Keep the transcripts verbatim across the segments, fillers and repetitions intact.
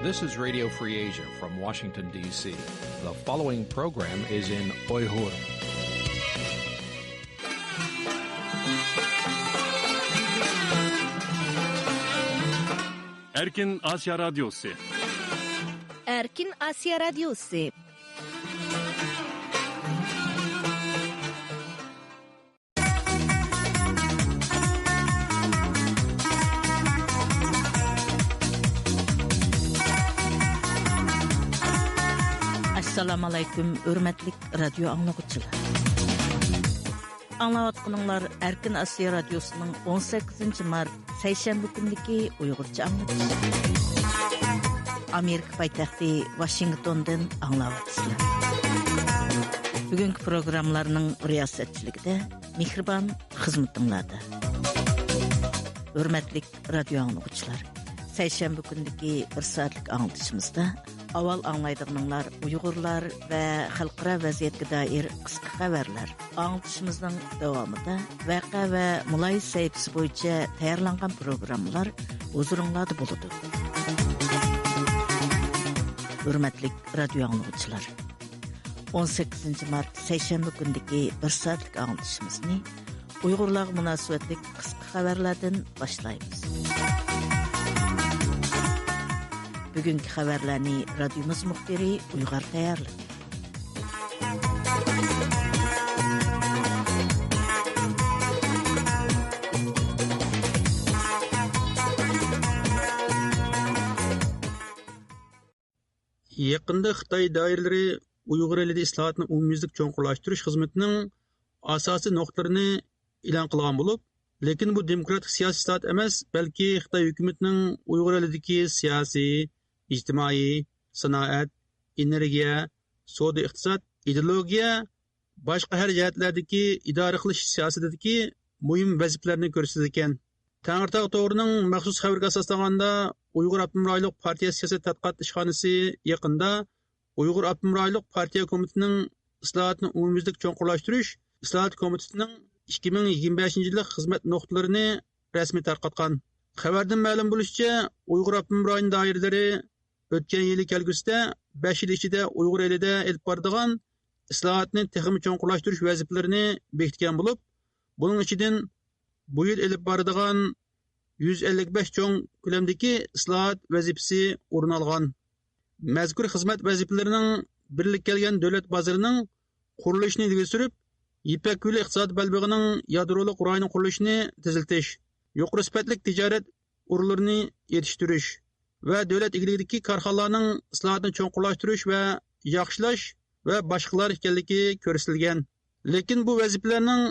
This is Radio Free Asia from Washington, D C. The following program is in Uyghur. Erkin Asya Radyosu. Erkin Asya Radyosu. ئەسسالامۇئەلەيكۇم، ھۆرمەتلىك رادىيو ئاڭلىغۇچىلار. ئاڭلاۋاتقىنىڭلار ئەركىن ئاسىيا رادىيوسىنىڭ ئون سەككىزىنچى مارت سەيشەنبە كۈنىدىكى ئۇيغۇرچە ئاڭلىتىشى. ئامېرىكا پايتەختى ۋاشىنگتوندىن ئاڭلاۋاتىسىلەر. بۈگۈنكى پروگراممىلارنىڭ رىياسەتچىلىكىدە مېھرىبان خىزمىتىڭلاردا. ھۆرمەتلىك رادىيو ئاڭلىغۇچىلار، سەيشەنبە كۈنىدىكى بىر سائەتلىك ئاڭلىتىشىمىزدا ئاۋۋال ئاڭلايدىغىنىڭلار ئۇيغۇرلار ۋە خەلقئارا ۋەزىيەتكە دائىر قىسقا خەۋەرلەر. ئاڭلىتىشىمىزنىڭ داۋامىدا ۋەقە ۋە مۇلاھىزە سەھىپىسى بويىچە تەييارلانغان پروگراممىلار ھۇزۇرۇڭلاردا بولىدۇ. ھۆرمەتلىك رادىيو ئاڭلىغۇچىلار، ئون سەككىزىنچى مارت سەيشەنبە كۈنىدىكى بىر سائەتلىك ئاڭلىتىشىمىزنى ئۇيغۇرلارغا مۇناسىۋەتلىك قىسقا خەۋەرلەردىن باشلايمىز. بۈگۈنكى خەۋەرلەرنى رادىيومىز مۇخبىرى ئۇيغار تەييارلىدى. يېقىندا خىتاي دائىرىلىرى ئۇيغۇر ئېلىدە ئىسلاھاتنى ئومۇميۈزلۈك چوڭقۇرلاشتۇرۇش خىزمىتىنىڭ ئاساسىي نۇقتىلىرىنى ئېلان قىلغان بولۇپ، لېكىن بۇ دېموكراتىك سىياسىي ئىسلاھات ئەمەس، بەلكى خىتاي ھۆكۈمىتىنىڭ ئۇيغۇر ئېلىدىكى سىياسىي، ئىجتىمائىي، سانائەت، ئېنېرگىيە، سودا ئىقتىساد، ئىدېئولوگىيە، باشقا ھەر جەھەتلەردىكى ئىدارە قىلىش سىياسىتىدىكى مۇھىم ۋەزىپىلەرنى كۆرسىتىدىكەن. تەڭرىتاغ توغرىنىڭ مەخسۇس خەۋىرىگە ئاساسلانغاندا، ئۇيغۇر ئاپتونوم رايونلۇق پارتىيە سىياسەت تەتقىقات ئىشخانىسى يېقىندا ئۇيغۇر ئاپتونوم رايونلۇق پارتىيە كومىتېتىنىڭ ئىسلاھاتنى ئومۇميۈزلۈك چوڭقۇرلاشتۇرۇش ئىسلاھات كومىتېتىنىڭ ئىككى مىڭ يىگىرمە بەشىنچى يىللىق خىزمەت نۇقتىلىرىنى رەسمىي تارقاتقان. خەۋەردىن مەلۇم بولۇشىچە، ئۇيغۇر ئاپتونوم رايون دائىرىلىرى ئۆتكەن يىلى كەلگۈسىدە بەش يىل ئىچىدە ئۇيغۇر ئېلىدە ئېلىپ بارىدىغان ئىسلاھاتنى تېخىمۇ چوڭقۇرلاشتۇرۇش ۋەزىپىلىرىنى بېكىتكەن بولۇپ، بۇنىڭ ئىچىدىن بۇ يىل ئېلىپ بارىدىغان يۈز ئەللىك بەش چوڭ كۆلەمدىكى ئىسلاھات ۋەزىپىسى ئورۇن ئالغان. مەزكۇر خىزمەت ۋەزىپىلىرىنىڭ بىرلىككە كەلگەن دۆلەت بازىرىنىڭ قۇرۇلۇشىنى ئىلگىرى سۈرۈپ، يىپەك يولى ئىقتىساد بەلبېغىنىڭ يادرولۇق رايونى قۇرۇلۇشىنى تېزلىتىش، يۇقىرى سۈپەتلىك تىجارەت ئورۇنلىرىنى يېتىشتۈرۈش ۋە دۆلەت ئىگىلىكىدىكى كارخانىلارنىڭ ئىسلاھاتنى چوڭقۇرلاشتۇرۇش ۋە ياخشىلاش ۋە باشقىلار ئىكەنلىكى كۆرسىتىلگەن. لېكىن بۇ ۋەزىپىلەرنىڭ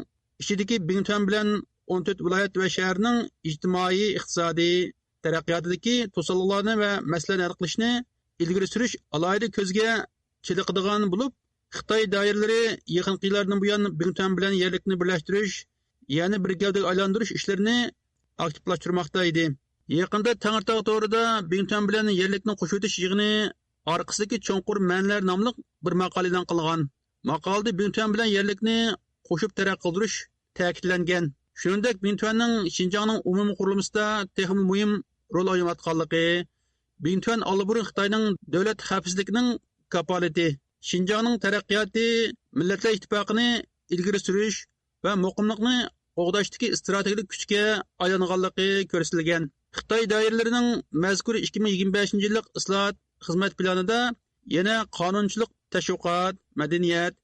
ئىچىدىكى بىڭتۈەن بىلەن ئون تۆت ۋىلايەت ۋە شەھەرنىڭ ئىجتىمائىي، ئىقتىسادىي تەرەققىياتىدىكى توسالغۇلارنى ۋە مەسىلىلەرنى ھەل قىلىشنى ئىلگىرى سۈرۈش ئالاھىدە كۆزگە چېلىقىدىغان بولۇپ، خىتاي دائىرىلىرى يېقىنقى يىللاردىن بۇيان بىڭتۈەن بىلەن يەرلىكنى بىرلەشتۈرۈش، يەنى بىر گەۋدىگە ئايلاندۇرۇش ئىشلىرىنى ئاكتىپلاشتۇرماقتا ئىدى. يېقىندا تەڭرىتاغ تورىدا بىڭتۈەن بىلەن يەرلىكنى قوشۇۋېتىش يىغىنى ئارقىسىدىكى چوڭقۇر مەنىلەر ناملىق بىر ماقالە ئېلان قىلغان. ماقالىدە بىڭتۈەن بىلەن يەرلىكنى قوشۇپ تەرەققىي قىلدۇرۇش تەكىتلەنگەن. شۇنىڭدەك بىڭتۈەننىڭ شىنجاڭنىڭ ئومۇمىي قۇرۇلمىسىدا تېخىمۇ مۇھىم رول ئويناۋاتقانلىقى، بىڭتۈەن ئاللىبۇرۇن خىتاينىڭ دۆلەت خەۋپسىزلىكىنىڭ كاپالىتى، شىنجاڭنىڭ تەرەققىياتى مىللەتلەر ئىتتىپاقىنى ئىلگىرى سۈرۈش ۋە مۇقىملىقنى قوغداشتىكى ئىستراتېگىيەلىك كۈچكە ئايلانغانلىقى كۆرسىتىلگەن. خىتاي دائىرىلىرىنىڭ مەزكۇر ئىككى مىڭ يىگىرمە بەشىنچى يىللىق ئىسلاھات خىزمەت پىلانىدا يەنە قانۇنچىلىق، تەشۋىقات، مەدەنىيەت،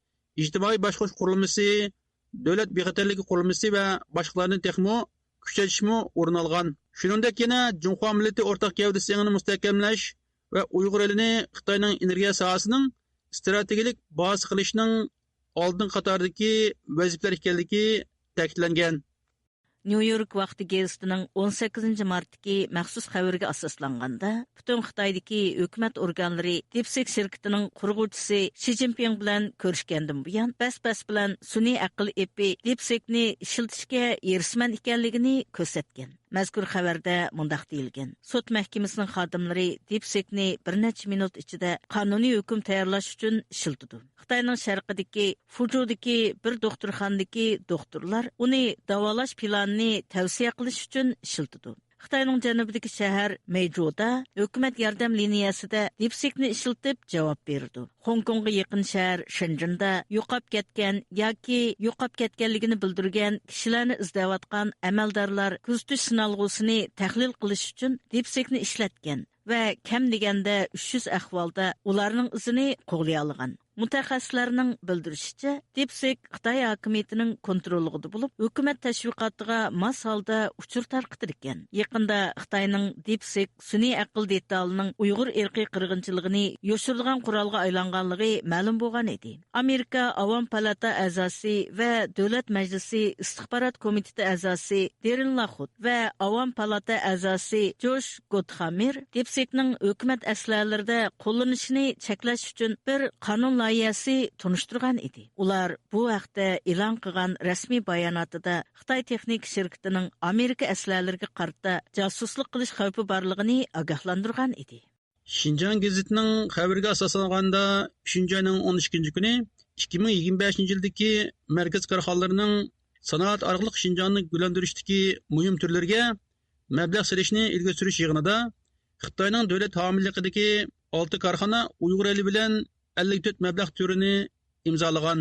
ئىجتىمائىي باشقۇرۇش قۇرۇلمىسى، دۆلەت بىخەتەرلىكى قۇرۇلمىسى ۋە باشقىلارنى تېخىمۇ كۈچەيتىشمۇ ئورۇن ئالغان. شۇنىڭدەك يەنە جۇڭخۇا مىللىتى ئورتاق گەۋدىسى ئېڭىنى مۇستەھكەملەش ۋە ئۇيغۇر ئېلىنى خىتاينىڭ ئېنېرگىيە ساھەسىنىڭ ئىستراتېگىيەلىك بازىسى قىلىشنىڭ ئالدىنقى قاتاردىكى ۋەزىپىلەر ئىكەنلىكى تەكىتلەنگەن. نيۇ يورك ۋاقتى گېزىتىنىڭ ئون سەككىزىنچى مارتتىكى مەخسۇس خەۋىرىگە ئاساسلانغاندا، پۈتۈن خىتايدىكى ھۆكۈمەت ئورگانلىرى دىپسىك شىركىتىنىڭ قۇرغۇچىسى شى جىنپىڭ بىلەن كۆرۈشكەندىن بۇيان، بەس-بەس بىلەن سۈنئىي ئەقىل ئېپى دىپسىكنى ئىشلىتىشكە ھېرىسمەن ئىكەنلىكىنى كۆرسەتكەن. مەزكۇر خەۋەردە مۇنداق دېيىلگەن: سوت مەھكىمىسىنىڭ خادىملىرى دىپسىكنى بىر نەچچە مىنۇت ئىچىدە قانۇنىي ھۆكۈم تەييارلاش ئۈچۈن ئىشلىتىدۇ. خىتاينىڭ شەرقىدىكى فۇجۇدىكى بىر دوختۇرخانىدىكى دوختۇرلار ئۇنى داۋالاش پىلانىنى تەۋسىيە قىلىش ئۈچۈن ئىشلىتىدۇ. خىتاينىڭ جەنۇبىدىكى شەھەر مەيجۇدا ھۆكۈمەت ياردەم لىنىيەسىدە دىپسىكنى ئىشلىتىپ جاۋاب بېرىدۇ. خوڭكوڭغا يېقىن شەھەر شېنجېندا يوقاپ كەتكەن ياكى يوقاپ كەتكەنلىكىنى بىلدۈرگەن كىشىلەرنى ئىزدەۋاتقان ئەمەلدارلار كۆزىتىش سىنالغۇسىنى تەھلىل قىلىش ئۈچۈن دىپسىكنى ئىشلەتكەن ۋە كەم دېگەندە ئۈچ يۈز ئەھۋالدا ئۇلارنىڭ ئىزىنى قوغلىيالىغان. مۇتەخەسسىسلەرنىڭ بىلدۈرۈشىچە، دىپسىك خىتاي ھاكىمىيىتىنىڭ كونتروللۇقىدا بولۇپ، ھۆكۈمەت تەشۋىقاتىغا ماس ھالدا ئۇچۇر تارقىتىدىكەن. يېقىندا خىتاينىڭ دىپسىك سۈنئىي ئەقىل دېتالىنىڭ ئۇيغۇر ئىرقىي قىرغىنچىلىقىنى يوشۇرىدىغان قورالغا ئايلانغانلىقى مەلۇم بولغان ئىدى. ئامېرىكا ئاۋام پالاتا ئەزاسى ۋە دۆلەت مەجلىسى ئىستىخبارات كومىتېتى ئەزاسى دېرىن لاخۇت ۋە ئاۋام پالاتا ئەزاسى جوش گوتخامېر دىپسىكنىڭ ھۆكۈمەت ئەسلىھەلىرىدە قوللىنىشىنى چەكلەش ئۈچۈن بىر قانۇن لايىھەسى تونۇشتۇرغان ئىدى. ئۇلار بۇ ھەقتە ئېلان قىلغان رەسمىي باياناتىدا خىتاي تېخنىكا شىركىتىنىڭ ئامېرىكا ئەسلىھەلىرىگە قارىتا جاسۇسلۇق قىلىش خەۋپى بارلىقىنى ئاگاھلاندۇرغان ئىدى. شىنجاڭ گېزىتىنىڭ خەۋىرىگە ئاساسلانغاندا، ئۈچىنچى ئاينىڭ ئون ئىككىنچى كۈنى ئىككى مىڭ يىگىرمە بەشىنچى يىلدىكى مەركەز كارخانىلىرىنىڭ سانائەت ئارقىلىق شىنجاڭنى گۈللەندۈرۈشتىكى مۇھىم تۈرلىرىگە مەبلەغ سېلىشنى ئىلگىرى سۈرۈش يىغىنىدا خىتاينىڭ دۆلەت ھامىيلىقىدىكى ئالتە كارخانا ئۇيغۇر ئېلى بىلەن ئەللىك تۆت مەبلەغ تۈرىنى ئىمزالىغان.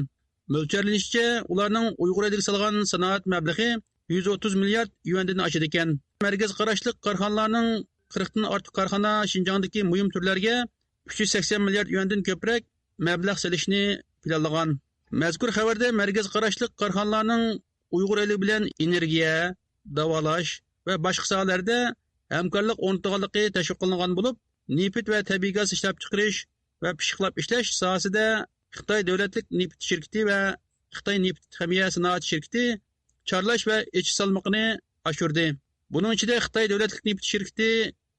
مۆلچەرلىنىشىچە، ئۇلارنىڭ ئۇيغۇر ئېلىگە سالغان سانائەت مەبلىغى يۈز ئوتتۇز مىليارد يۈەندىن ئاشىدىكەن. مەركەزگە قاراشلىق كارخانىلارنىڭ قىرىقتىن ئارتۇق كارخانا شىنجاڭدىكى مۇھىم تۈرلەرگە ئۈچ يۈز سەكسەن مىليارد يۈەندىن كۆپرەك مەبلەغ سېلىشنى پىلانلىغان. مەزكۇر خەۋەردە مەركەزگە قاراشلىق كارخانىلارنىڭ ئۇيغۇر ئېلى بىلەن ئېنېرگىيە، داۋالاش ۋە باشقا ساھەلەردە ھەمكارلىق ئورنىتىدىغانلىقى تەشۋىق قىلىنغان بولۇپ، نېفىت ۋە تەبىئىي گاز ئىشلەپچىقىرىش ۋە پىششىقلاپ ئىشلەش ساھەسىدە خىتاي دۆلەتلىك نېفىت شىركىتى ۋە خىتاي نېفىت خىمىيە سانائەت شىركىتى چارلاش ۋە ئېچىش سالمىقىنى ئاشۇردى. بۇنىڭ ئىچىدە خىتاي دۆلەتلىك نېفىت شىركىتى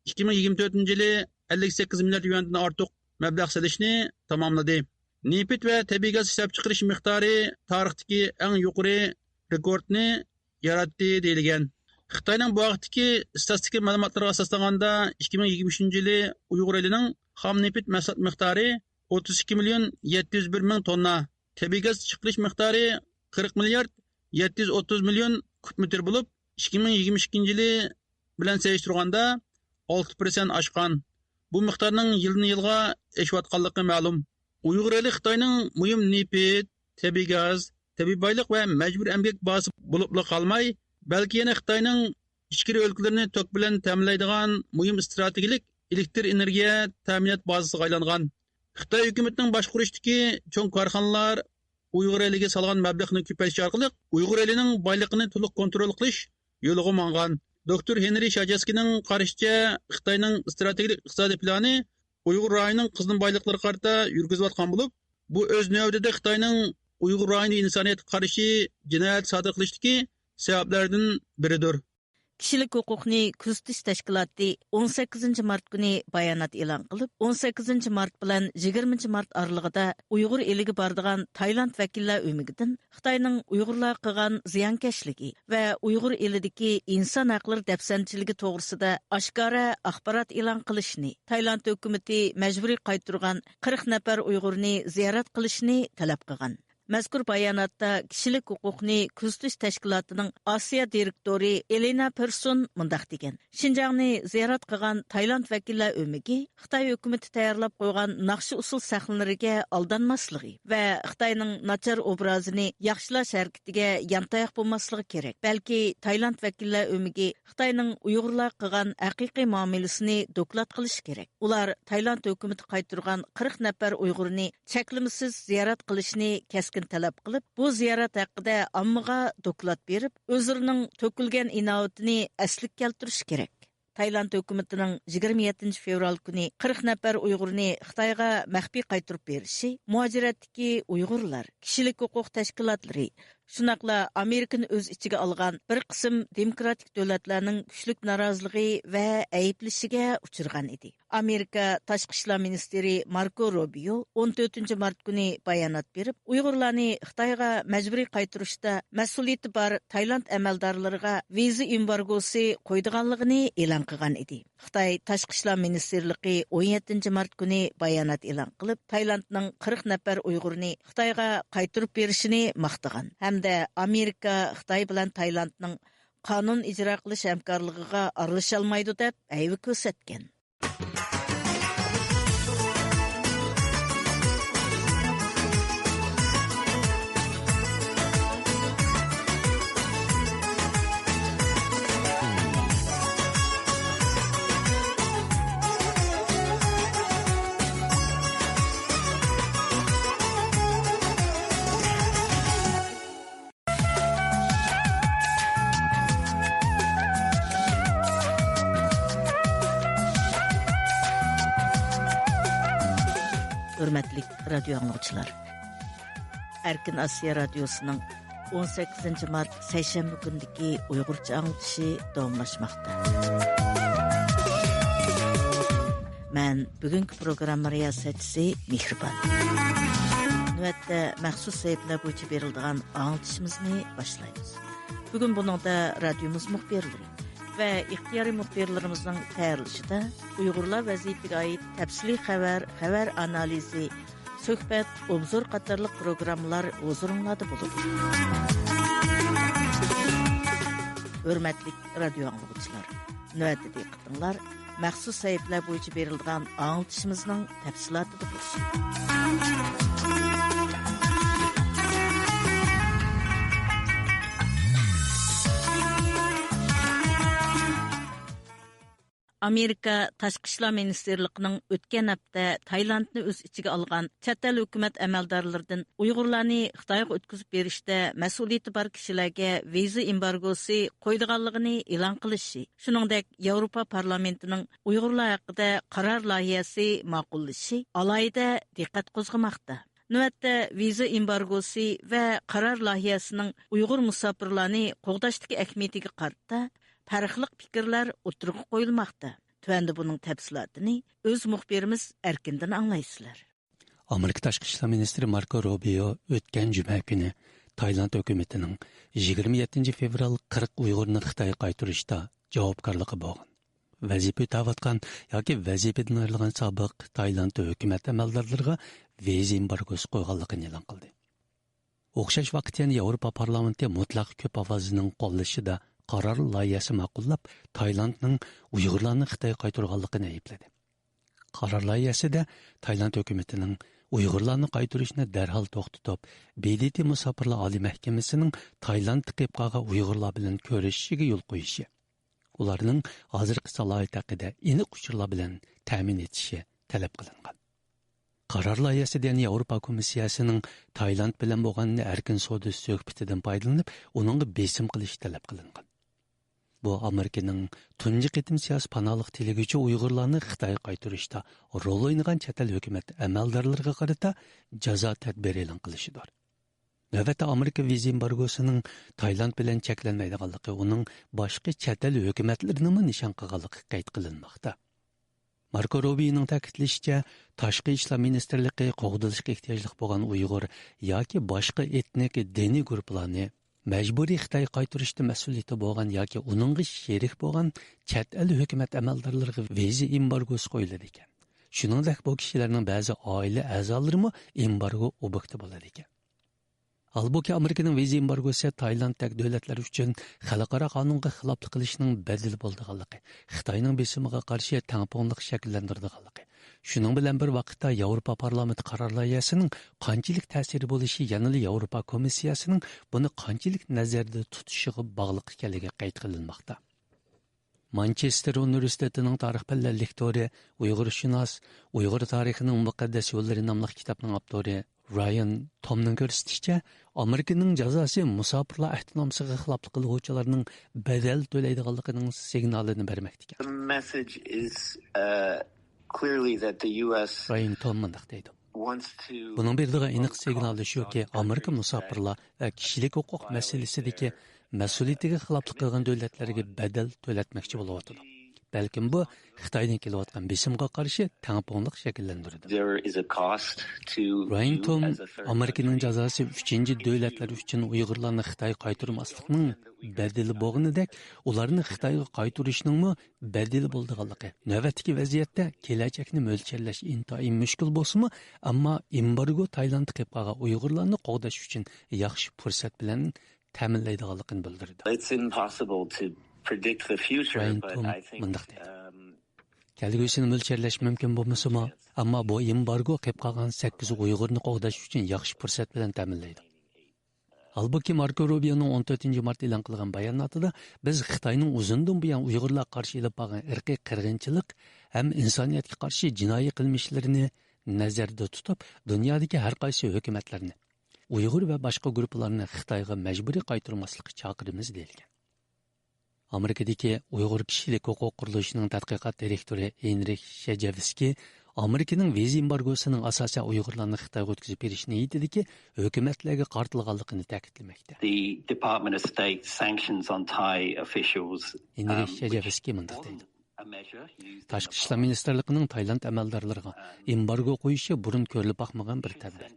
ئىككى مىڭ يىگىرمە تۆتىنچى يىلى ئەللىك سەككىز مىليارد يۈەندىن ئارتۇق مەبلەغ سېلىشنى تاماملىدى. نېفىت ۋە تەبىئىي گاز ئىشلەپچىقىرىش مىقدارى تارىختىكى ئەڭ يۇقىرى رېكورتنى ياراتتى دېيىلگەن. خىتاينىڭ بۇ ھەقتىكى ئىستاتىستىكا مەلۇماتلىرىغا ئاساسلانغاندا، ئىككى مىڭ يىگىرمە ئۈچىنچى يىلى ئۇيغۇر ئېلىنىڭ خام نېفىت مەھسۇلات مىقدارى ئوتتۇز ئىككى مىليون يەتتە يۈز بىر مىڭ توننا، تەبىئىي گاز چىقىرىش مىقدارى قىرىق مىليارد يەتتە يۈز ئوتتۇز مىليون كۇب مېتىر بولۇپ، ئىككى مىڭ يىگىرمە ئىككىنچى يىلى بىلەن سېلىشتۇرغاندا ئالتە پىرسەنت ئاشقان. بۇ مىقدارنىڭ يىلدىن يىلغا ئېشىۋاتقانلىقى مەلۇم. ئۇيغۇر ئېلى خىتاينىڭ مۇھىم نېفىت، تەبىئىي گاز، تەبىئىي بايلىق ۋە مەجبۇرىي ئەمگەك بازىسى بولۇپلا قالماي، بەلكى يەنە خىتاينىڭ ئىچكىرى ئۆلكىلىرىنى توك بىلەن تەمىنلەيدىغان مۇھىم ئىستراتېگىيىلىك ئېلېكتر ئېنېرگىيە تەمىنات بازىسىغا ئايلانغان. خىتاي ھۆكۈمىتىنىڭ باشقۇرۇشتىكى چوڭ كارخانىلار ئۇيغۇر ئېلىگە سالغان مەبلىغىنى كۆپەيتىش ئارقىلىق ئۇيغۇر ئېلىنىڭ بايلىقىنى تولۇق كونترول قىلىش يولىغا ماڭغان. دوكتور ھېنرى شاجەسكىنىڭ قارىشىچە، خىتاينىڭ ئىستراتېگىيىلىك ئىقتىسادىي پىلانى ئۇيغۇر رايونىنىڭ قىزىل بايلىقلىرىغا قارىتا يۈرگۈزۈلۈۋاتقان بولۇپ، بۇ ئۆز نۆۋىتىدە خىتاينىڭ ئۇيغۇر رايونىدا ئىنسانىيەتكە قارشى جىنايەت سادىر قىلىشتىكى سەۋەبلەردىن بىرىدۇر. كىشىلىك ھوقۇقنى كۆزىتىش تەشكىلاتى ئون سەككىزىنچى مارت كۈنى بايانات ئېلان قىلىپ، ئون سەككىزىنچى مارت بىلەن يىگىرمىنچى مارت ئارىلىقىدا ئۇيغۇر ئېلىگە بارىدىغان تايلاند ۋەكىللەر ئۆمىكىدىن خىتاينىڭ ئۇيغۇرلارغا قىلغان زىيانكەشلىكى ۋە ئۇيغۇر ئېلىدىكى ئىنسان ھەقلىرى دەپسەندىچىلىكى توغرىسىدا ئاشكارا ئاخبارات ئېلان قىلىشنى، تايلاند ھۆكۈمىتى مەجبۇرىي قايتۇرغان قىرىق نەپەر ئۇيغۇرنى زىيارەت قىلىشنى تەلەپ قىلغان. مەزكۇر باياناتتا كىشىلىك ھوقۇقنى كۆزىتىش تەشكىلاتىنىڭ ئاسىيا دىرېكتورى ئېلېنا پېرسون مۇنداق دېگەن: شىنجاڭنى زىيارەت قىلغان تايلاند ۋەكىللەر ئۆمىكى خىتاي ھۆكۈمىتى تەييارلاپ قويغان ناخشا ئۇسسۇل سەھنىلىرىگە ئالدانماسلىقى ۋە خىتاينىڭ ناچار ئوبرازىنى ياخشىلاش ھەرىكىتىگە يانتاياق بولماسلىقى كېرەك. بەلكى تايلاند ۋەكىللەر ئۆمىكى خىتاينىڭ ئۇيغۇرلارغا قىلغان ھەقىقىي مۇئامىلىسىنى دوكلات قىلىشى كېرەك. ئۇلار تايلاند ھۆكۈمىتى قايتۇرغان قىرىق نەپەر ئۇيغۇرنى چەكلىمىسىز زىيارەت قىلىشنى كەسكىن تەلەپ قىلىپ، بۇ زىيارەت ھەققىدە ئاممىغا دوكلات بېرىپ، ئۆزلىرىنىڭ تۆكۈلگەن ئىناۋىتىنى ئەسلىگە كەلتۈرۈشى كېرەك. تايلاند ھۆكۈمىتىنىڭ يىگىرمە يەتتىنچى فېۋرال كۈنى قىرىق نەپەر ئۇيغۇرنى خىتايغا مەخپىي قايتۇرۇپ بېرىشى مۇھاجىرەتتىكى ئۇيغۇرلار، كىشىلىك ھوقۇق تەشكىلاتلىرى، شۇنداقلا ئامېرىكىنى ئۆز ئىچىگە ئالغان بىر قىسىم دېموكراتىك دۆلەتلەرنىڭ كۈچلۈك نارازىلىقى ۋە ئەيىبلىشىگە ئۇچرىغان ئىدى. ئامېرىكا تاشقى ئىشلار مىنىستىرى ماركو روبىيو ئون تۆتىنچى مارت كۈنى بايانات بېرىپ، ئۇيغۇرلارنى خىتايغا مەجبۇرىي قايتۇرۇشتا مەسئۇلىيىتى بار تايلاند ئەمەلدارلىرىغا ۋىزا ئېمبارگوسى قويىدىغانلىقىنى ئېلان قىلغان ئىدى. خىتاي تاشقى ئىشلار مىنىستىرلىقى ئون يەتتىنچى مارت كۈنى بايانات ئېلان قىلىپ، تايلاندنىڭ قىرىق نەپەر ئۇيغۇرنى خىتايغا قايتۇرۇپ بېرىشىنى ماختىغان ھەمدە ئامېرىكا، خىتاي بىلەن تايلاندنىڭ قانۇن ئىجرا قىلىش ھەمكارلىقىغا ئارىلىشالمايدۇ دەپ ھەيۋە كۆرسەتكەن. ھۆرمەتلىك رادىيو ئاڭلىغۇچىلار! ئەركىن ئاسىيا رادىيوسىنىڭ ئون سەككىزىنچى مارت سەيشەنبە كۈنىدىكى ئۇيغۇرچە ئاڭلىتىشى داۋاملاشماقتا. مەن بۈگۈنكى پروگرامما رىياسەتچىسى مېھرىبان. نۆۋەتتە مەخسۇس سەھىپىلەر بويىچە بېرىلىدىغان ئاڭلىتىشىمىزنى باشلايمىز. بۈگۈن بۇنىڭدا رادىيومىز مۇخبىرلىرى ۋە ئىختىيارىي مۇخبىرلىرىمىزنىڭ تەييارلىشىدا ئۇيغۇرلار ۋەزىيىتىگە ئائىت تەپسىلىي خەۋەر، خەۋەر ئانالىزى، سۆھبەت، ئوبزور قاتارلىق پروگراممىلار ھۇزۇرۇڭلاردا بولىدۇ. ھۆرمەتلىك رادىيو ئاڭلىغۇچىلار، نۆۋەتتە دىققىتىڭلار مەخسۇس سەھىپىلەر بويىچە بېرىلىدىغان ئاڭلىتىشىمىزنىڭ تەپسىلاتىدا بولسۇن. ئامېرىكا تاشقى ئىشلار مىنىستىرلىقىنىڭ ئۆتكەن ھەپتە تايلاندنى ئۆز ئىچىگە ئالغان چەت ئەل ھۆكۈمەت ئەمەلدارلىرىدىن ئۇيغۇرلارنى خىتايغا ئۆتكۈزۈپ بېرىشتە مەسئۇلىيىتى بار كىشىلەرگە ۋىزا ئېمبارگوسى قويىدىغانلىقىنى ئېلان قىلىشى، شۇنىڭدەك ياۋروپا پارلامېنتىنىڭ ئۇيغۇرلار ھەققىدە قارار لايىھەسى ماقۇللىشى ئالاھىدە دىققەت قوزغىماقتا. نۆۋەتتە ۋىزا ئېمبارگوسى ۋە قارار لايىھەسىنىڭ ئۇيغۇر مۇساپىرلارنى قوغداشتىكى ئەھمىيىتىگە قارىتا پەرقلىق پىكىرلەر ئوتتۇرىغا قويۇلماقتا. تۆۋەندە بۇنىڭ تەپسىلاتىنى ئۆز مۇخبىرىمىز ئەركىندىن ئاڭلايسىلەر. ئامېرىكا تاشقى ئىشلار مىنىستىرى ماركو روبىيو ئۆتكەن جۈمە كۈنى تايلاند ھۆكۈمىتىنىڭ يىگىرمە يەتتىنچى فېۋرال قىرىق ئۇيغۇرنى خىتايغا قايتۇرۇشتا جاۋابكارلىقى بولغان، ۋەزىپە ئۆتەۋاتقان ياكى ۋەزىپىدىن ئايرىلغان سابىق تايلاند ھۆكۈمەت ئەمەلدارلىرىغا ۋىزا ئېمبارگوسى قويغانلىقىنى ئېلان قىلدى. ئوخشاش ۋاقىت يەنە ياۋروپا پارلامېنتى مۇتلەق كۆپ ئاۋازنىڭ قوللىشىدا قارار لايىھەسى ماقۇللاپ، تايلاندنىڭ ئۇيغۇرلارنى خىتايغا قايتۇرغانلىقىنى ئەيىبلىدى. قارار لايىھەسىدە تايلاند ھۆكۈمىتىنىڭ ئۇيغۇرلارنى قايتۇرۇشنى دەرھال توختىتىپ، ب د ت مۇساپىرلار ئالىي مەھكىمىسىنىڭ تايلاندتا قېلىپ قالغان ئۇيغۇرلار بىلەن كۆرۈشۈشىگە يول قويۇشى، ئۇلارنىڭ ھازىرقى سالاھىيىتى ھەققىدە ئېنىق ئۇچۇرلار بىلەن تەمىن ئېتىشى تەلەپ قىلىنغان. قارار لايىھەسىدە يەنە ياۋروپا كومىسسىيەسىنىڭ تايلاند بىلەن بولغان ئەركىن سودا سۆھبىتىدىن پايدىلىنىپ، ئۇنىڭغا بېسىم قىلىشى تەلەپ قىلىنغان. بۇ ئامېرىكىنىڭ تۇنجى قېتىم سىياسىي پاناھلىق تىلىگۈچى ئۇيغۇرلارنى خىتايغا قايتۇرۇشتا رول ئوينىغان چەت ئەل ھۆكۈمەت ئەمەلدارلىرىغا قارىتا جازا تەدبىرى ئېلان قىلىشىدۇر. نۆۋەتتە ئامېرىكا ۋىزا ئېمبارگوسىنىڭ تايلاند بىلەن چەكلەنمەيدىغانلىقى، ئۇنىڭ باشقا چەت ئەل ھۆكۈمەتلىرىنىمۇ نىشان قىلغانلىقى قەيت قىلىنماقتا. ماركو روبىنىڭ تەكىتلىشىچە، تاشقى ئىشلار مىنىستىرلىقى قوغدىلىشقا ئېھتىياجلىق بولغان ئۇيغۇر ياكى باشقا ئېتنىك دىنىي گۇرۇپپىلارنى مەجبۇرىي خىتايغا قايتۇرۇشتا مەسئۇلىيىتى بولغان ياكى ئۇنىڭغا شېرىك بولغان چەت ئەل ھۆكۈمەت ئەمەلدارلىرىغا ۋىزا ئېمبارگوسى قويۇلىدىكەن. شۇنىڭدەك بۇ كىشىلەرنىڭ بەزى ئائىلە ئەزالىرىمۇ ئېمبارگو ئوبيېكتى بولىدىكەن. ھالبۇكى، ئامېرىكىنىڭ ۋىزا ئېمبارگوسى تايلاندتەك دۆلەتلەر ئۈچۈن خەلقئارا قانۇنغا خىلاپلىق قىلىشنىڭ بەدىلى بولىدىغانلىقى، خىتاينىڭ بېسىمىغا قارشى تەڭپۇڭلۇق شەكىللەندۈرىدىغانلىقى، شۇنىڭ بىلەن بىر ۋاقىتتا، ياۋروپا پارلامېنت قارار لايىھەسىنىڭ قانچىلىك تەسىرى بولۇشى يەنىلا ياۋروپا كومىسسىيەسىنىڭ بۇنى قانچىلىك نەزەردە تۇتۇشىغا باغلىق ئىكەنلىكى قەيت قىلىنماقتا. مانچېستېر ئۇنىۋېرسىتېتىنىڭ تارىخ پەنلەر لېكتورى، ئۇيغۇرشۇناس، ئۇيغۇر تارىخىنىڭ مۇقەددەس يوللىرى ناملىق كىتابنىڭ ئاپتورى رايان تومنىڭ كۆرسىتىشىچە، ئامېرىكىنىڭ جازاسى مۇساپىرلار ئەھدىنامىسىغا خىلاپلىق قىلغۇچىلارنىڭ بەدەل تۆلەيدىغانلىقىنىڭ سىگنالىنى بەرمەكتىكەن. The message is, uh, clearly that the U S رايان توم مۇنداق دەيدۇ. بۇنىڭ بېرىدىغان ئېنىق سىگنالى شۇكى، ئامېرىكا مۇساپىرلار ۋە كىشىلىك ھوقۇق مەسىلىسىدىكى مەسئۇلىيىتىگە خىلاپلىق قىلغان دۆلەتلەرگە بەدەل تۆلەتمەكچى بولۇۋاتىدۇ. بەلكىم بۇ خىتايدىن كېلىۋاتقان بېسىمغا قارشى تەڭپۇڭلۇق شەكىللەندۈرىدۇ. There is a cost to رايان you توم as a third ئامېرىكىنىڭ جازاسى ئۈچىنچى دۆلەتلەر ئۈچۈن ئۇيغۇرلارنى خىتايغا قايتۇرماسلىقنىڭ بەدىلى بولغىنىدەك، ئۇلارنى خىتايغا قايتۇرۇشنىڭمۇ بەدىلى بولىدىغانلىقى، نۆۋەتتىكى ۋەزىيەتتە كېلەچەكنى مۆلچەرلەش ئىنتايىن مۈشكۈل بولسىمۇ، ئەمما ئېمبارگو تايلاندتا قېلىپ قالغان ئۇيغۇرلارنى قوغداش ئۈچۈن ياخشى پۇرسەت بىلەن تەمىنلەيدىغانلىقىنى بىلدۈردى. It's impossible to predict the future, Ryan but Tum I think, مۇنداق دېدى. Um, كەلگۈسىنى مۆلچەرلەش مۇمكىن بولمىسىمۇ، ئەمما بۇ ئېمبارگو قېلىپ قالغان سەككىز ئۇيغۇرنى قوغداش ئۈچۈن ياخشى پۇرسەت بىلەن تەمىنلەيدۇ. ھالبۇكى، ماركو روبىيونىڭ ئون تۆتىنچى مارت ئېلان قىلغان باياناتىدا، بىز خىتاينىڭ ئۇزۇندىن بۇيان ئۇيغۇرلارغا قارشى ئېلىپ بارغان ئىرقىي قىرغىنچىلىق ھەم ئىنسانىيەتكە قارشى جىنايى قىلمىشلىرىنى نەزەردە تۇتۇپ، دۇنيادىكى ھەر قايسى ھۆكۈمەتلەرنى، ئۇيغۇر ۋە باشقا گۇرۇپپىلارنى خىتايغا مەجبۇرىي قايتۇرماسلىققا چاقىرىمىز، دېيىلگەن. ئامېرىكىدىكى ئۇيغۇر كىشىلىك ھوقۇق قۇرۇلۇشىنىڭ تەتقىقات دىرېكتورى ھېنرىخ شەجەۋسكىي ئامېرىكىنىڭ ۋىزا ئېمبارگوسىنىڭ ئاساسەن ئۇيغۇرلارنى خىتايغا ئۆتكۈزۈپ بېرىش نىيىتىدىكى ھۆكۈمەتلەرگە قارىتىلغانلىقىنى تەكىتلىمەكتە. The Department of State sanctions on Thai officials, ھېنرىخ um, شەجەۋسكىي مۇنداق دەيدۇ. تاشقى ئىشلار مىنىستىرلىقىنىڭ تايلاند ئەمەلدارلىرىغا ئېمبارگو قويۇشى بۇرۇن كۆرۈلۈپ باقمىغان بىر تەدبىر.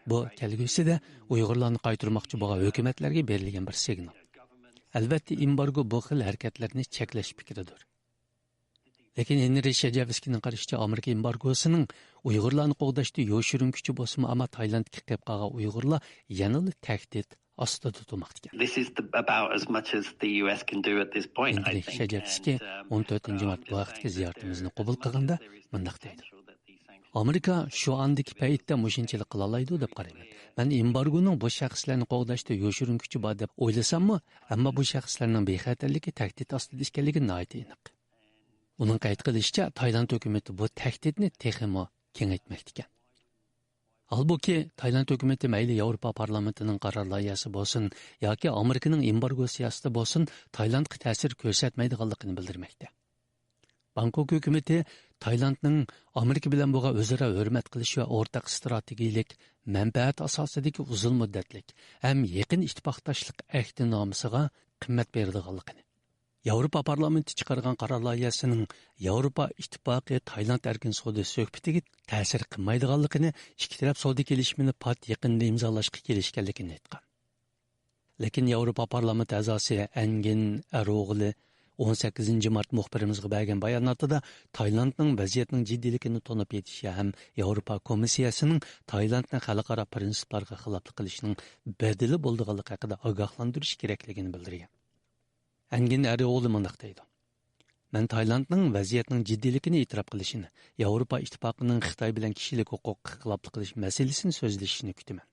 بۇ كەلگۈسىدە ئۇيغۇرلارنى قايتۇرماقچى بولغان ھۆكۈمەتلەرگە بېرىلگەن بىر سىگنال. ئەلۋەتتە، ئېمبارگو بۇ خىل ھەرىكەتلەرنى چەكلەش پىكرىدۇر. لېكىن ھېنرى شەجەۋسكىينىڭ قارىشىچە، ئامېرىكا ئېمبارگوسىنىڭ ئۇيغۇرلارنى قوغداشتا يوشۇرۇن كۈچى بولسىمۇ، ئەمما تايلاندتىكى قېلىپ قالغان ئۇيغۇرلار يەنىلا تەھدىت ئاستىدا تۇرماقتا ئىكەن. This is the, about as much as the U S can do at this point, I ھېنرى think. شەجەۋسكىي And, um, ئون تۆتىنچى مارت بۇ ھەقتىكى زىيارىتىمىزنى قوبۇل قىلغاندا مۇنداق دەيدۇ: ئامېرىكا شۇ ئاندىكى پەيتتە مۇشۇنچىلىك قىلالايدۇ دەپ قارايمەن. مەن ئېمبارگونىڭ بۇ شەخسلەرنى قوغداشتا يوشۇرۇن كۈچى بار دەپ ئويلىساممۇ، ئەمما بۇ شەخسلەرنىڭ بىخەتەرلىكى تەھدىت ئاستىدا ئىكەنلىكى ناھايىتى ئېنىق. ئۇنىڭ قەيت قىلىشىچە، تايلاند ھۆكۈمىتى بۇ تەھدىتنى تېخىمۇ كېڭەيتمەكتىكەن. ھالبۇكى، تايلاند ھۆكۈمىتى مەيلى ياۋروپا پارلامېنتىنىڭ قارار لايىھەسى بولسۇن ياكى ئامېرىكىنىڭ ئېمبارگو سىياسىتى بولسۇن، تايلاندقا تەسىر كۆرسەتمەيدىغانلىقىنى بىلدۈرمەكتە. بانكوك ھۆكۈمىتى تايلاندنىڭ ئامېرىكا بىلەن بولغان ئۆزئارا ھۆرمەت قىلىش ۋە ئورتاق ئىستراتېگىيىلىك مەنپەئەت ئاساسىدىكى ئۇزۇن مۇددەتلىك ھەم يېقىن ئىتتىپاقداشلىق ئەھدىنامىسىغا قىممەت بېرىدىغانلىقىنى، ياۋروپا پارلامېنتى چىقارغان قارار لايىھەسىنىڭ ياۋروپا ئىتتىپاقى تايلاند ئەركىن سودا سۆھبىتىگە تەسىر قىلمايدىغانلىقىنى، ئىككى تەرەپ سودا كېلىشىمىنى پات يېقىندا ئىمزالاشقا كېلىشكەنلىكىنى ئېيتقان. لېكىن ياۋروپا پارلامېنت ئەزاسى ئەنگىن ئەرئوغلى ئون سەككىزىنچى مارت مۇخبىرىمىزغا بەرگەن باياناتىدا تايلاندنىڭ ۋەزىيەتنىڭ جىددىيلىكىنى تونۇپ يېتىشى ھەم ياۋروپا كومىسسىيەسىنىڭ تايلاندنى خەلقئارا پىرىنسىپلارغا خىلاپلىق قىلىشنىڭ بەدىلى بولىدىغانلىقى ھەققىدە ئاگاھلاندۇرۇش كېرەكلىكىنى بىلدۈرگەن. ئەنگىن ئەرئوغلى مۇنداق دەيدۇ: مەن تايلاندنىڭ ۋەزىيەتنىڭ جىددىيلىكىنى ئېتىراپ قىلىشىنى، ياۋروپا ئىتتىپاقىنىڭ خىتاي بىلەن كىشىلىك ھوقۇققا خىلاپلىق قىلىش مەسىلىسىنى سۆزلىشىشىنى كۈتىمەن.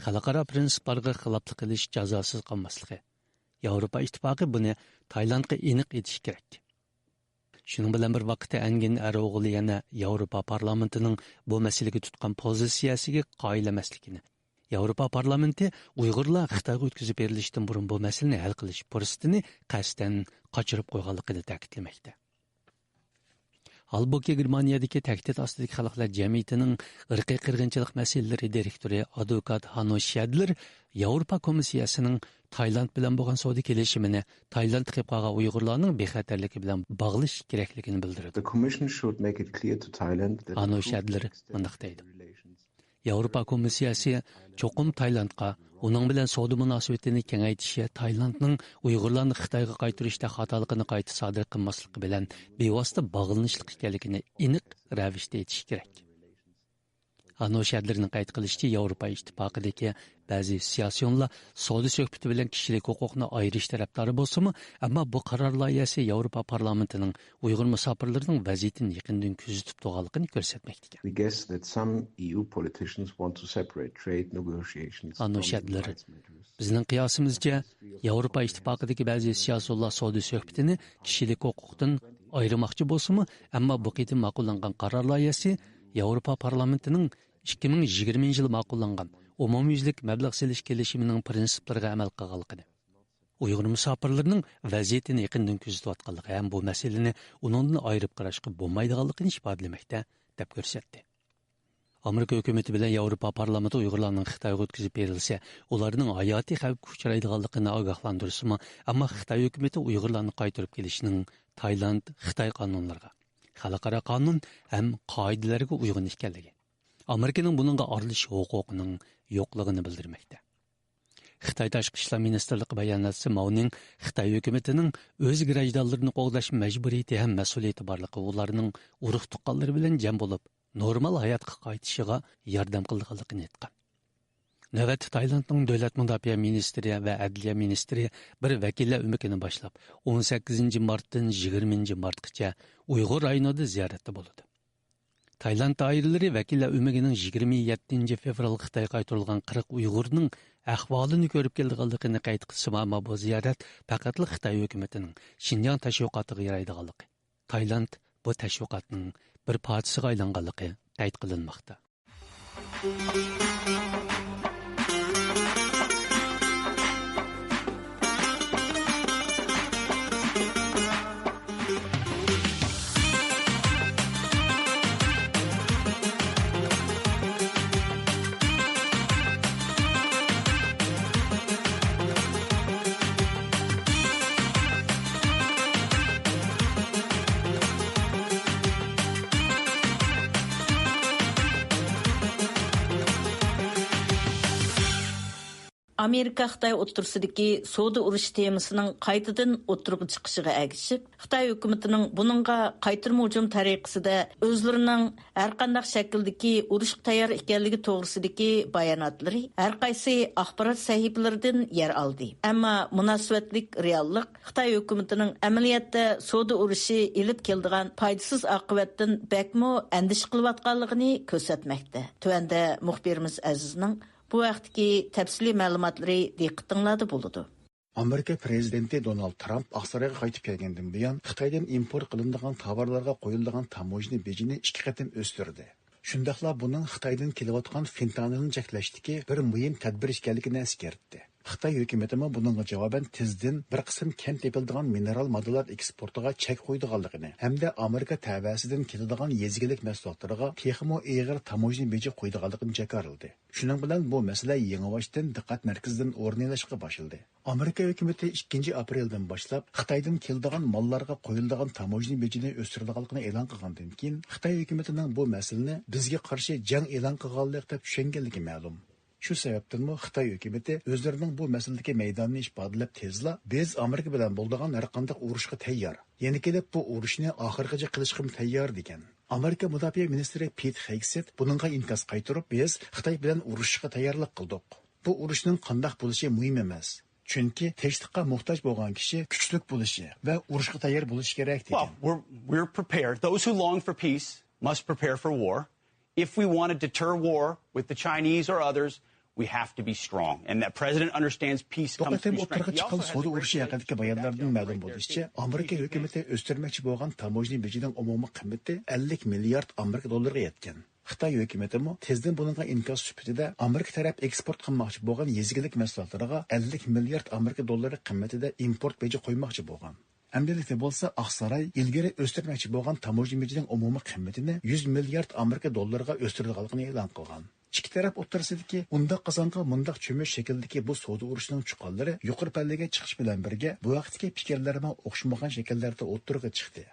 خەلقئارا پىرىنسىپلارغا خىلاپلىق قىلىش جازاسىز قالماسلىقى، ياۋروپا ئىتتىپاقى بۇنى تايلاندقا ئېنىق ئېيتىشى كېرەك. شۇنىڭ بىلەن بىر ۋاقىتتا، ئەنگىن ئەرئوغلى يەنە ياۋروپا پارلامېنتىنىڭ بۇ مەسىلىگە تۇتقان پوزىتسىيەسىگە قايىل ئەمەسلىكىنى، ياۋروپا پارلامېنتى ئۇيغۇرلار خىتايغا ئۆتكۈزۈپ بېرىلىشتىن بۇرۇن بۇ مەسىلىنى ھەل قىلىش پۇرسىتىنى قەستەن قاچۇرۇپ قويغانلىقىنى تەكىتلىمەكتە. ھالبۇكى، گېرمانىيەدىكى تەھدىت ئاستىدىكى خەلقلەر جەمئىيىتىنىڭ ئىرقىي قىرغىنچىلىق مەسىلىلىرى دىرېكتورى ئادۋوكات ھانو شەدلېر ياۋروپا كومىسسىيەسىنىڭ تايلاند بىلەن بولغان سودا كېلىشىمىنى تايلاندتا قېلىپ قالغان ئۇيغۇرلارنىڭ بىخەتەرلىكى بىلەن باغلىشىش كېرەكلىكىنى بىلدۈرىدۇ. The Commission should make it clear to Thailand that ھانو شەدلېر مۇنداق دەيدۇ: ياۋروپا كومىسسىيەسى چوقۇم تايلاندقا ئۇنىڭ بىلەن سودا مۇناسىۋىتىنى كېڭەيتىشى، تايلاندنىڭ ئۇيغۇرلارنى خىتايغا قايتۇرۇشتا خاتالىقىنى قايتا سادىر قىلماسلىقى بىلەن بىۋاسىتە باغلىنىشلىق ئىكەنلىكىنى ئېنىق رەۋىشتە ئېيتىشى كېرەك. ئانو شەدلىرىنىڭ قەيت قىلىشىچە، ياۋروپا ئىتتىپاقىدىكى بەزى سىياسىيونلار سودا سۆھبىتى بىلەن كىشىلىك ھوقۇقنى ئايرىش تەرەپدارى بولسىمۇ، ئەمما بۇ قارار لايىھەسى ياۋروپا پارلامېنتىنىڭ ئۇيغۇر مۇساپىرلىرىنىڭ ۋەزىيىتىنى يېقىندىن كۆزىتىپ تۇرغانلىقىنى كۆرسەتمەكتىكەن. We guess that some E U politicians want to separate trade negotiations ئانو from شەدلىرى، human rights matters. بىزنىڭ قىياسىمىزچە، ياۋروپا ئىتتىپاقىدىكى بەزى سىياسىيونلار سودا سۆھبىتىنى كىشىلىك ھوقۇقتىن ئايرىماقچى بولسىمۇ، ئەمما بۇ قېتىم ماقۇللانغان قارار لايىھەسى ياۋروپا پارلامېنتىنىڭ ئىككى مىڭ يىگىرمىنچى يىلى ماقۇللانغان ئومۇميۈزلۈك مەبلەغ سېلىش كېلىشىمىنىڭ پىرىنسىپلىرىغا ئەمەل قىلغانلىقىنى، ئۇيغۇر مۇساپىرلىرىنىڭ ۋەزىيىتىنى يېقىندىن كۆزىتىۋاتقانلىقى ھەم بۇ مەسىلىنى ئۇنىڭدىن ئايرىپ قاراشقا بولمايدىغانلىقىنى ئىپادىلىمەكتە، دەپ كۆرسەتتى. ئامېرىكا ھۆكۈمىتى بىلەن ياۋروپا پارلامېنتى ئۇيغۇرلارنىڭ خىتايغا ئۆتكۈزۈپ بېرىلسە، ئۇلارنىڭ ھاياتىي خەۋپكە ئۇچرايدىغانلىقىنى ئاگاھلاندۇرسىمۇ، ئەمما خىتاي ھۆكۈمىتى ئۇيغۇرلارنى قايتۇرۇپ كېلىشنىڭ تايلاند، خىتاي قانۇنلىرىغا، خەلقئارا قانۇن ھەم قائىدىلەرگە ئۇيغۇن ئىكەنلىكى، ئامېرىكىنىڭ بۇنىڭغا ئارىلىشىش ھوقۇقىنىڭ يوقلۇقىنى بىلدۈرمەكتە. خىتاي تاشقى ئىشلار مىنىستىرلىقى باياناتچىسى ماۋنىڭ خىتاي ھۆكۈمىتىنىڭ ئۆز گىراژدانلىرىنى قوغداش مەجبۇرىيىتى ھەم مەسئۇلىيىتى بارلىقى، ئۇلارنىڭ ئۇرۇق تۇغقانلىرى بىلەن جەم بولۇپ، نورمال ھاياتقا قايتىشىغا ياردەم قىلىدىغانلىقىنى ئېيتقان. نۆۋەتتە تايلاندنىڭ دۆلەت مۇداپىئە مىنىستىرى ۋە ئەدلىيە مىنىستىرى بىر ۋەكىللەر ئۆمىكىنى باشلاپ، ئون سەككىزىنچى مارتتىن يىگىرمىنچى مارتقىچە ئۇيغۇر رايونىدا زىيارەتتە بولىدۇ. تايلاند دائىرىلىرى ۋەكىللەر ئۆمىكىنىڭ يىگىرمە يەتتىنچى فېۋرال خىتايغا قايتۇرۇلغان قىرىق ئۇيغۇرنىڭ ئەھۋالىنى كۆرۈپ كېلىدىغانلىقىنى قەيت قىلسىمۇ، ئەمما بۇ زىيارەت پەقەتلا خىتاي ھۆكۈمىتىنىڭ شىنجاڭ تەشۋىقاتىغا يارايدىغانلىقى، تايلاند بۇ تەشۋىقاتنىڭ بىر پارچىسىغا ئايلانغانلىقى قەيت قىلىنماقتا. ئامېرىكا خىتاي ئوتتۇرىسىدىكى سودا ئۇرۇشى تېمىسىنىڭ قايتىدىن ئوتتۇرىغا چىقىشىغا ئەگىشىپ، خىتاي ھۆكۈمىتىنىڭ بۇنىڭغا قايتۇرما ھۇجۇم تەرىقىسىدە ئۆزلىرىنىڭ ھەرقانداق شەكىلدىكى ئۇرۇشقا تەييار ئىكەنلىكى توغرىسىدىكى باياناتلىرى ھەرقايسى ئاخبارات سەھىپىلىرىدىن يەر ئالدى. ئەمما مۇناسىۋەتلىك رېئاللىق خىتاي ھۆكۈمىتىنىڭ ئەمەلىيەتتە سودا ئۇرۇشى ئېلىپ كېلىدىغان پايدىسىز ئاقىۋەتتىن بەكمۇ ئەندىشە قىلىۋاتقانلىقىنى كۆرسەتمەكتە. تۆۋەندە مۇخبىرىمىز ئەزىزنىڭ بۇ ھەقتىكى تەپسىلىي مەلۇماتلىرى دىققىتىڭلاردا بولىدۇ. ئامېرىكا پىرېزىدېنتى دونالد ترامپ ئاقسارايغا قايتىپ كەلگەندىن بۇيان، خىتايدىن ئىمپورت قىلىنىدىغان تاۋارلارغا قويۇلىدىغان تاموژنا بېجىنى ئىككى قېتىم ئۆستۈردى. شۇنداقلا بۇنىڭ خىتايدىن كېلىۋاتقان فېنتانىلنى چەكلەشتىكى بىر مۇھىم تەدبىر ئىكەنلىكىنى ئەسكەرتتى. خىتاي ھۆكۈمىتىمۇ بۇنىڭغا جاۋابەن تېزدىن بىر قىسىم كەم تېپىلىدىغان مىنېرال ماددىلار ئېكسپورتىغا چەك قويىدىغانلىقىنى ھەمدە ئامېرىكا تەۋەسىدىن كېلىدىغان يېزا ئىگىلىك مەھسۇلاتلىرىغا تېخىمۇ ئېغىر تاموژنا بېجى قويىدىغانلىقىنى جاكارلىدى. شۇنىڭ بىلەن بۇ مەسىلە يېڭىباشتىن دىققەت مەركىزىدىن ئورۇن ئېلىشقا باشلىدى. ئامېرىكا ھۆكۈمىتى ئىككىنچى ئاپرېلدىن باشلاپ خىتايدىن كېلىدىغان ماللارغا قويۇلىدىغان تاموژنا بېجىنى ئۆستۈرىدىغانلىقىنى ئېلان قىلغاندىن كېيىن، خىتاي ھۆكۈمىتىنىڭ بۇ مەسىلىنى بىزگە قارشى جەڭ ئېلان قىلغانلىق دەپ چۈشەنگەنلىكى مەلۇم. شۇ سەۋەبتىنمۇ خىتاي ھۆكۈمىتى ئۆزلىرىنىڭ بۇ مەسىلىدىكى مەيدانىنى ئىپادىلەپ تېزلا، بىز ئامېرىكا بىلەن بولىدىغان ھەرقانداق ئۇرۇشقا تەييار، يەنە كېلىپ بۇ ئۇرۇشنى ئاخىرغىچە قىلىشقىمۇ تەييار، دېگەن. ئامېرىكا مۇداپىئە مىنىستىرى پېت خېگسېت بۇنىڭغا ئىنكاس قايتۇرۇپ، بىز خىتاي بىلەن ئۇرۇشۇشقا تەييارلىق قىلدۇق. بۇ ئۇرۇشنىڭ قانداق بولۇشى مۇھىم ئەمەس. چۈنكى تىنچلىققا موھتاج بولغان كىشى كۈچلۈك بولۇشى ۋە ئۇرۇشقا تەييار بولۇشى كېرەك، Well, دېگەن. We're, we're prepared. Those who long for peace must prepare for war. If we want to deter war with the Chinese or others, we have to be strong. And that president understands peace بۇ comes قېتىم through ئوتتۇرىغا strength. He چىققان also has a سودا great ئۇرۇشى ھەققىدىكى relationship with بايانلاردىن Pacquiao, مەلۇم right there. بولۇشىچە، ئامېرىكا ھۆكۈمىتى ئۆستۈرمەكچى بولغان تاموژنا بېجىنىڭ ئومۇمىي قىممىتى ئەللىك مىليارد ئامېرىكا دوللىرىغا يەتكەن. خىتاي ھۆكۈمىتىمۇ تېزدىن بۇنىڭغا ئىنكاس سۈپىتىدە ئامېرىكا تەرەپ ئېكسپورت قىلماقچى بولغان يېزا ئىگىلىك مەھسۇلاتلىرىغا ئەللىك مىليارد ئامېرىكا دوللىرى قىممىتىدە ئىمپورت بېجى قويماقچى بولغان. ئەمدىلىكتە بولسا ئاقساراي ئىلگىرى ئۆستۈرمەكچى بولغان تاموژنا بېجىنىڭ ئومۇمىي قىممىتىنى يۈز مىليارد ئامېرىكا دوللىرىغا ئۆستۈرىدىغانلىقىنى ئېلان قىلغان. ئىككى تەرەپ ئوتتۇرىسىدىكى ئۇنداق قازانغا مۇنداق چۆمۈچ شەكلىدىكى بۇ سودا ئۇرۇشىنىڭ چۇقانلىرى يۇقىرى پەللىگە چىقىش بىلەن بىرگە، بۇ ھەقتىكى پىكىرلەرمۇ ئوخشىمىغان شەكىللەردە ئوتتۇرىغا چىقتى.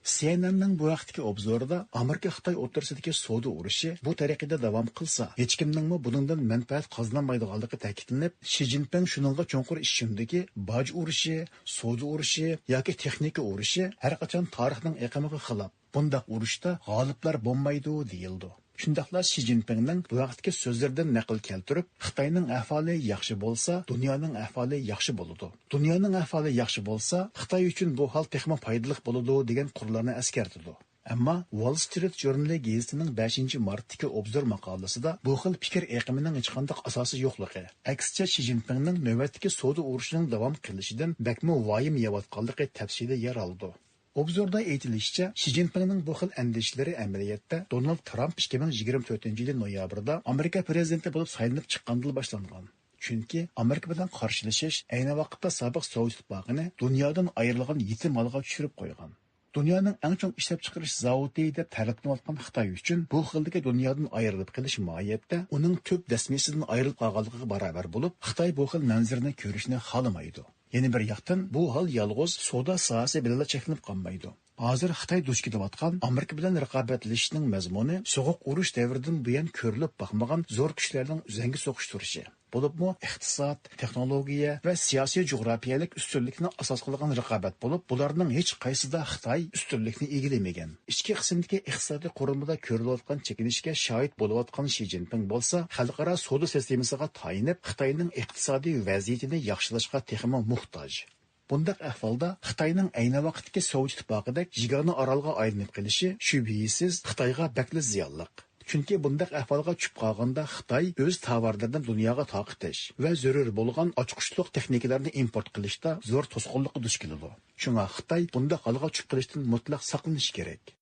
سى ئېن ئېننىڭ بۇ ھەقتىكى ئوبزورىدا ئامېرىكا خىتاي ئوتتۇرىسىدىكى سودا ئۇرۇشى بۇ تەرىقىدە داۋام قىلسا، ھېچكىمنىڭمۇ بۇنىڭدىن مەنپەئەت قازىنالمايدىغانلىقى تەكىتلىنىپ، شى جىنپىڭ شۇنىڭغا چوڭقۇر ئىشىنىدۇكى، باج ئۇرۇشى، سودا ئۇرۇشى ياكى تېخنىكا ئۇرۇشى ھەرقاچان تارىخنىڭ ئېقىمىغا خىلاپ. بۇنداق ئۇرۇشتا غالىبلار بولمايدۇ، دېيىلىدۇ. شۇنداقلا شى جىنپىڭنىڭ بۇ ھەقتىكى سۆزلىرىدىن نەقىل كەلتۈرۈپ، خىتاينىڭ ئەھۋالى ياخشى بولسا، دۇنيانىڭ ئەھۋالى ياخشى بولىدۇ. دۇنيانىڭ ئەھۋالى ياخشى بولسا، خىتاي ئۈچۈن بۇ ھال تېخىمۇ پايدىلىق بولىدۇ، دېگەن قۇرلارنى ئەسكەرتىدۇ. ئەمما ۋال سترىت ژۇرنىلى گېزىتىنىڭ بەشىنچى مارتتىكى ئوبزور ماقالىسىدا بۇ خىل پىكىر ئېقىمىنىڭ ھېچقانداق ئاساسى يوقلۇقى، ئەكسىچە، شى جىنپىڭنىڭ نۆۋەتتىكى سودا ئۇرۇشىنىڭ داۋام قىلىشىدىن بەكمۇ ۋايىم يەۋاتقانلىقى تەپسىلىي يەر ئالىدۇ. ئوبزوردا ئېيتىلىشىچە، شى جىنپىڭنىڭ بۇ خىل ئەندىشىلىرى ئەمەلىيەتتە دونالد ترامپ ئىككى مىڭ يىگىرمە تۆتىنچى يىلى نويابىردا ئامېرىكا پىرېزىدېنتى بولۇپ سايلىنىپ چىققاندىلا باشلانغان. چۈنكى ئامېرىكا بىلەن قارشىلىشىش ئەينى ۋاقىتتا سابىق سوۋېت ئىتتىپاقىنى دۇنيادىن ئايرىلغان يېتىم ھالغا چۈشۈرۈپ قويغان. دۇنيانىڭ ئەڭ چوڭ ئىشلەپچىقىرىش زاۋۇتى دەپ تەرىپلىنىۋاتقان خىتاي ئۈچۈن بۇ خىلدىكى دۇنيادىن ئايرىلىپ قېلىش ماھىيەتتە ئۇنىڭ تۈپ دەسمىسىدىن ئايرىلىپ قالغانلىقىغا باراۋەر بولۇپ، خىتاي بۇ خىل مەنزىرىنى كۆرۈشنى خالىمايدۇ. يەنە بىر ياقتىن، بۇ ھال يالغۇز سودا ساھەسى بىلەنلا چەكلىنىپ قالمايدۇ. ھازىر خىتاي دۇچ كېلىۋاتقان ئامېرىكا بىلەن رىقابەتلىشىشنىڭ مەزمۇنى سوغۇق ئۇرۇش دەۋرىدىن بۇيان كۆرۈلۈپ باقمىغان زور كۈچلەرنىڭ ئۈزەڭگە سوقۇشتۇرۇشى. بولۇپمۇ ئىقتىساد، تېخنولوگىيە ۋە سىياسىي جۇغراپىيەلىك ئۈستۈنلۈكنى ئاساس قىلغان رىقابەت بولۇپ، بۇلارنىڭ ھېچقايسىدا خىتاي ئۈستۈنلۈكنى ئىگىلىمىگەن. ئىچكى قىسىمدىكى ئىقتىسادىي قۇرۇلمىدا كۆرۈلۈۋاتقان چېكىنىشكە شاھىت بولۇۋاتقان شى جىنپىڭ بولسا، خەلقئارا سودا سىستېمىسىغا تايىنىپ، خىتاينىڭ ئىقتىسادىي ۋەزىيىتىنى ياخشىلاشقا تېخىمۇ موھتاج. بۇنداق ئەھۋالدا خىتاينىڭ ئەينى ۋاقىتتىكى سوۋېت ئىتتىپاقىدەك يېگانە ئارالغا ئايلىنىپ قېلىشى، شۈبھىسىز، خىتايغا بەكلا زىيانلىق. چۈنكى بۇنداق ئەھۋالغا چۈشۈپ قالغاندا، خىتاي ئۆز تاۋارلىرىنى دۇنياغا تارقىتىش ۋە زۆرۈر بولغان ئاچقۇچلۇق تېخنىكىلارنى ئىمپورت قىلىشتا زور توسقۇنلۇققا دۇچ كېلىدۇ. شۇڭا خىتاي بۇنداق ھالغا چۈشۈپ قېلىشتىن مۇتلەق ساقلىنىشى كېرەك.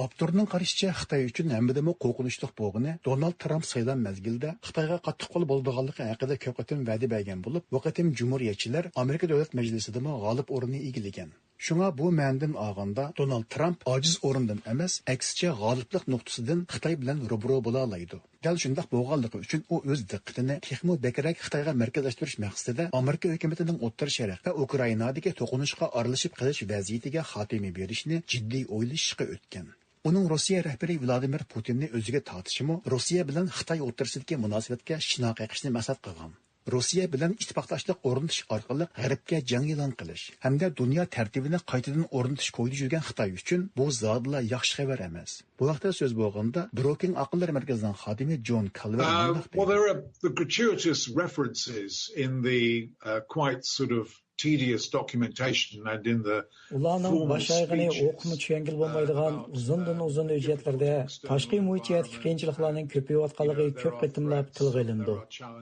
ئاپتورنىڭ قارىشىچە، خىتاي ئۈچۈن ھەممىدىنمۇ قورقۇنچلۇق بولغىنى، دونالد ترامپ سايلام مەزگىلىدە خىتايغا قاتتىق قول بولىدىغانلىقى ھەققىدە كۆپ قېتىم ۋەدە بەرگەن بولۇپ، بۇ قېتىم جۇمھۇرىيەتچىلەر ئامېرىكا دۆلەت مەجلىسىدىمۇ غالىب ئورۇننى ئىگىلىگەن. شۇڭا بۇ مەنىدىن ئالغاندا، دونالد ترامپ ئاجىز ئورۇندىن ئەمەس، ئەكسىچە غالىبلىق نۇقتىسىدىن خىتاي بىلەن روبىرو بولالايدۇ. دەل شۇنداق بولغانلىقى ئۈچۈن ئۇ ئۆز دىققىتىنى تېخىمۇ بەكرەك خىتايغا مەركەزلەشتۈرۈش مەقسىتىدە ئامېرىكا ھۆكۈمىتىنىڭ ئوتتۇرا شەرق ۋە ئۇكرائىنادىكى توقۇنۇشقا ئارىلىشىپ قېلىش ۋەزىيىتىگە خاتىمە بېرىشنى جىددىي ئويلىشىشقا ئۆتكەن. ئۇنىڭ روسىيە رەھبىرى ۋلادىمىر پۇتىننى ئۆزىگە تارتىشىمۇ روسىيە بىلەن خىتاي ئوتتۇرىسىدىكى مۇناسىۋەتكە شىنا قېقىشنى مەقسەت قىلغان. روسىيە بىلەن ئىتتىپاقداشلىق ئورنىتىش ئارقىلىق غەربكە جەڭ ئېلان قىلىش ھەمدە دۇنيا تەرتىپىنى قايتىدىن ئورنىتىش كويىدا يۈرگەن خىتاي ئۈچۈن بۇ زادىلا ياخشى خەۋەر ئەمەس. بۇ ھەقتە سۆز بولغاندا، بروكىنگ ئاقىللار مەركىزىنىڭ خادىمى جون كالۋېر Uh, مۇنداق well, دەيدۇ. There are the gratuitous references in the uh, quite sort of tedious documentation and in the ئۇلارنىڭ باش ئايىغىنى ئوقۇپمۇ چۈشەنگىلى بولمايدىغان ئۇزۇندىن ئۇزۇن ھۆججەتلىرىدە تاشقى مۇھىت جەھەتتىكى قىيىنچىلىقلارنىڭ كۆپىيىۋاتقانلىقى كۆپ قېتىملاپ تىلغا ئېلىنىدۇ.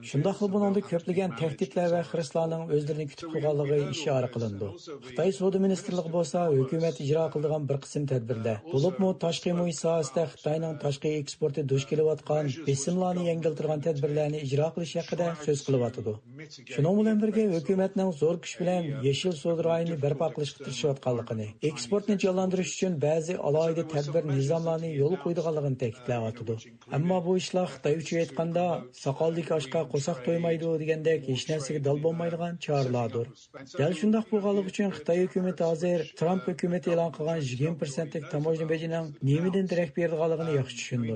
شۇنداقلا بۇنىڭدا كۆپلىگەن تەھدىتلەر ۋە خىرىسلارنىڭ ئۆزلىرىنى كۈتۈپ تۇرغانلىقى ئىشارە قىلىنىدۇ. خىتاي سودا مىنىستىرلىقى بولسا ھۆكۈمەت ئىجرا قىلىدىغان بىر قىسىم تەدبىرلەر، بولۇپمۇ تاشقى مۇھىت ساھەسىدە خىتاينىڭ تاشقى ئېكسپورتى دۇچ كېلىۋاتقان بېسىملارنى يەڭگىلتىدىغان تەدبىرلەرنى ئىجرا قىلىش ھەققىدە سۆز قىلىۋاتىدۇ. شۇنىڭ بىلەن بىرگە، ھۆكۈمەتنىڭ زور كۈچ بىلەن يېشىل سودا رايونىنى بەرپا قىلىشقا تىرىشىۋاتقانلىقىنى، ئېكسپورتنى جانلاندۇرۇش ئۈچۈن بەزى ئالاھىدە تەدبىر نىزاملارنى يولغا قويىدىغانلىقىنى تەكىتلەۋاتىدۇ. ئەمما بۇ ئىشلار خىتايچە ئېيتقاندا، ساقالدىكى ئاشقا قورساق تويمايدۇ دېگەندەك ھېچ نەرسىگە دال بولمايدىغان چارىلاردۇر. دەل شۇنداق بولغانلىقى ئۈچۈن خىتاي ھۆكۈمىتى ھازىر ترامپ ھۆكۈمىتى ئېلان قىلغان يىگىرمە پىرسەنتلىك تاموژنا بېجىنىڭ نېمىدىن دېرەك بېرىدىغانلىقىنى ياخشى چۈشىنىدۇ.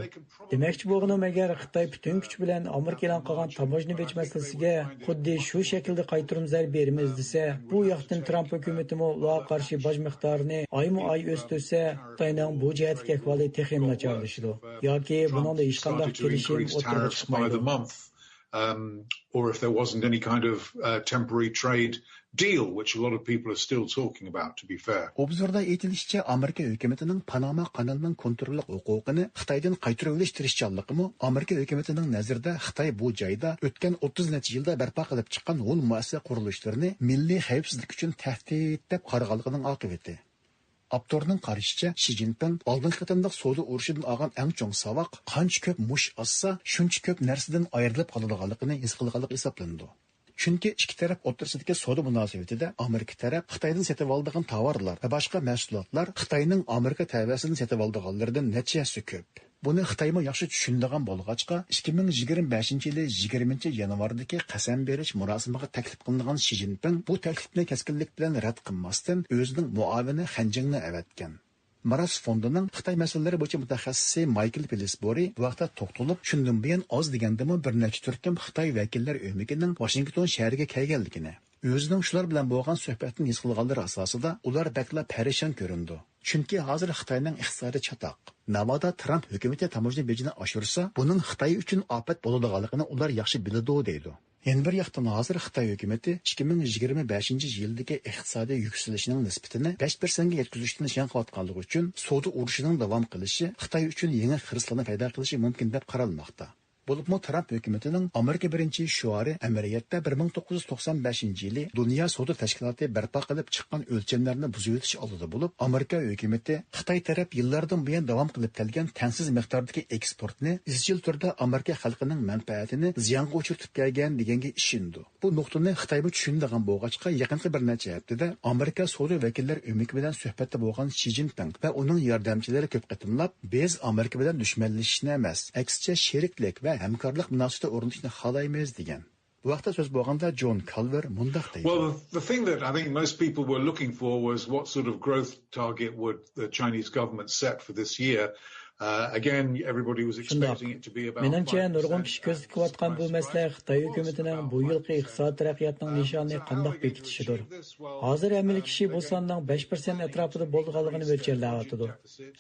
دېمەكچى بولغىنىم، ئەگەر خىتاي پۈتۈن كۈچى بىلەن ئامېرىكا ئېلان قىلغان تاموژنا بېجى مەسىلىسىگە خۇددى شۇ شەكىلدە قايتۇرما زەربە بېرىمىز دېسە، بۇ ياقتىن ترامپ ھۆكۈمىتىمۇ ئۇلارغا قارشى باج مىقدارىنى ئايمۇ ئاي ئۆستۈرسە، خىتاينىڭ بۇ جەھەتتىكى ئەھۋالى تېخىمۇ ناچارلىشىدۇ ياكى بۇنىڭدا ھېچقانداق كېلىشىم ئوتتۇرىغا چىقمايدۇ. Um, or if there wasn't any kind of uh, temporary trade deal, which a lot of people are still talking about, to be fair. ئوبزوردا ئېيتىلىشىچە، ئامېرىكا ھۆكۈمىتىنىڭ پاناما قانىلىنىڭ كونتروللۇق ھوقۇقىنى خىتايدىن قايتۇرۇۋېلىش تىرىشچانلىقىمۇ ئامېرىكا ھۆكۈمىتىنىڭ نەزىرىدە خىتاي بۇ جايدا ئۆتكەن ئوتتۇز نەچچە يىلدا بەرپا قىلىپ چىققان ھون مۇئەسسەسە قۇرۇلۇشلىرىنى مىللىي خەۋپسىزلىك ئۈچۈن تەھدىت دەپ قارىغانلىقىنىڭ ئاقىۋىتى. ئاپتورنىڭ قارىشىچە، شى جىنپىڭ ئالدىنقى قېتىملىق سودا ئۇرۇشىدىن ئالغان ئەڭ چوڭ ساۋاق، قانچە كۆپ مۇش ئاتسا، شۇنچە كۆپ نەرسىدىن ئايرىلىپ قالىدىغانلىقىنى ھېس قىلغانلىقى ھېسابلىنىدۇ. چۈنكى ئىككى تەرەپ ئوتتۇرىسىدىكى سودا مۇناسىۋىتىدە ئامېرىكا تەرەپ خىتايدىن سېتىۋالىدىغان تاۋارلار ۋە باشقا مەھسۇلاتلار خىتاينىڭ ئامېرىكا تەۋەسىدىن سېتىۋالىدىغانلىرىدىن نەچچە ھەسسە كۆپ. بۇنى خىتايمۇ ياخشى چۈشىنىدىغان بولغاچقا، ئىككى مىڭ يىگىرمە بەشىنچى يىلى يىگىرمىنچى يانۋاردىكى قەسەم بېرىش مۇراسىمىغا تەكلىپ قىلىنغان شى جىنپىڭ بۇ تەكلىپنى كەسكىنلىك بىلەن رەت قىلماستىن، ئۆزىنىڭ مۇئاۋىنى خەن جىڭنى ئەۋەتكەن. مىراس فوندىنىڭ خىتاي مەسىلىلىرى بويىچە مۇتەخەسسىسى مايكل پىلسبورى بۇ ھەقتە توختىلىپ، شۇندىن بۇيان ئاز دېگەندىمۇ بىر نەچچە تۈركۈم خىتاي ۋەكىللەر ئۆمىكىنىڭ ۋاشىنگتون شەھىرىگە كەلگەنلىكىنى، ئۆزىنىڭ شۇلار بىلەن بولغان سۆھبەتتىن ھېس قىلغانلىرى ئاساسىدا، ئۇلار بەكلا پەرىشان كۆرۈنىدۇ. چۈنكى ھازىر خىتاينىڭ ئىقتىسادى چاتاق. ناۋادا ترامپ ھۆكۈمىتى تاموژنا بېجىنى ئاشۇرسا، بۇنىڭ خىتاي ئۈچۈن ئاپەت بولىدىغانلىقىنى ئۇلار ياخشى بىلىدۇ، دەيدۇ. يەنە بىر ياقتىن، ھازىر خىتاي ھۆكۈمىتى ئىككى مىڭ يىگىرمە بەشىنچى يىلدىكى ئىقتىسادىي يۈكسىلىشنىڭ نىسبىتىنى بەش پىرسەنتكە يەتكۈزۈشتىن نىشان قىلىۋاتقانلىقى ئۈچۈن، سودا ئۇرۇشىنىڭ داۋام قىلىشى خىتاي ئۈچۈن يېڭى خىرىسلارنى پەيدا قىلىشى مۇمكىن دەپ قارالماقتا. بولۇپمۇ ترامپ ھۆكۈمىتىنىڭ ئامېرىكا بىرىنچى شوئارى ئەمەلىيەتتە بىر مىڭ توققۇز يۈز توقسان بەشىنچى يىلى دۇنيا سودا تەشكىلاتى بەرپا قىلىپ چىققان ئۆلچەملەرنى بۇزۇۋېتىش ئالدىدا بولۇپ، ئامېرىكا ھۆكۈمىتى خىتاي تەرەپ يىللاردىن بۇيان داۋام قىلىپ كەلگەن تەڭسىز مىقداردىكى ئېكسپورتنى ئىزچىل تۈردە ئامېرىكا خەلقىنىڭ مەنپەئەتىنى زىيانغا ئۇچرىتىپ كەلگەن دېگەنگە ئىشىنىدۇ. بۇ نۇقتىنى خىتايمۇ چۈشىنىدىغان بولغاچقا، يېقىنقى بىر نەچچە ھەپتىدە ئامېرىكا سودا ۋەكىللەر ئۆمىكى بىلەن سۆھبەتتە بولغان شى جىنپىڭ ۋە ئۇنىڭ ياردەمچىلىرى كۆپ قېتىملاپ، بىز ئامېرىكا بىلەن دۈشمەنلىشىشنى ئەمەس، ئەكسىچە شېرىكلىك ۋە ھەمكارلىق مۇناسىۋىتى ئورنىتىشنى خالايمىز، دېگەن. بۇ ھەقتە سۆز بولغاندا جون كالۋېر مۇنداق دەيدۇ. Well, the, the thing that I think most people were looking for was what sort of growth target would the Chinese government set for this year. Uh, again, everybody was شۇنداق. Expecting it to be about مېنىڭچە، نۇرغۇن كىشى كۆزدە تۇتۇۋاتقان بۇ مەسىلە خىتاي ھۆكۈمىتىنىڭ بۇ يىلقى ئىقتىسادىي تەرەققىياتنىڭ نىشانىنى قانداق بېكىتىشىدۇر. ھازىر ھەممىلا كىشى بۇ ساننىڭ بەش پىرسەنت ئەتراپىدا بولىدىغانلىقىنى مۆلچەرلەۋاتىدۇ.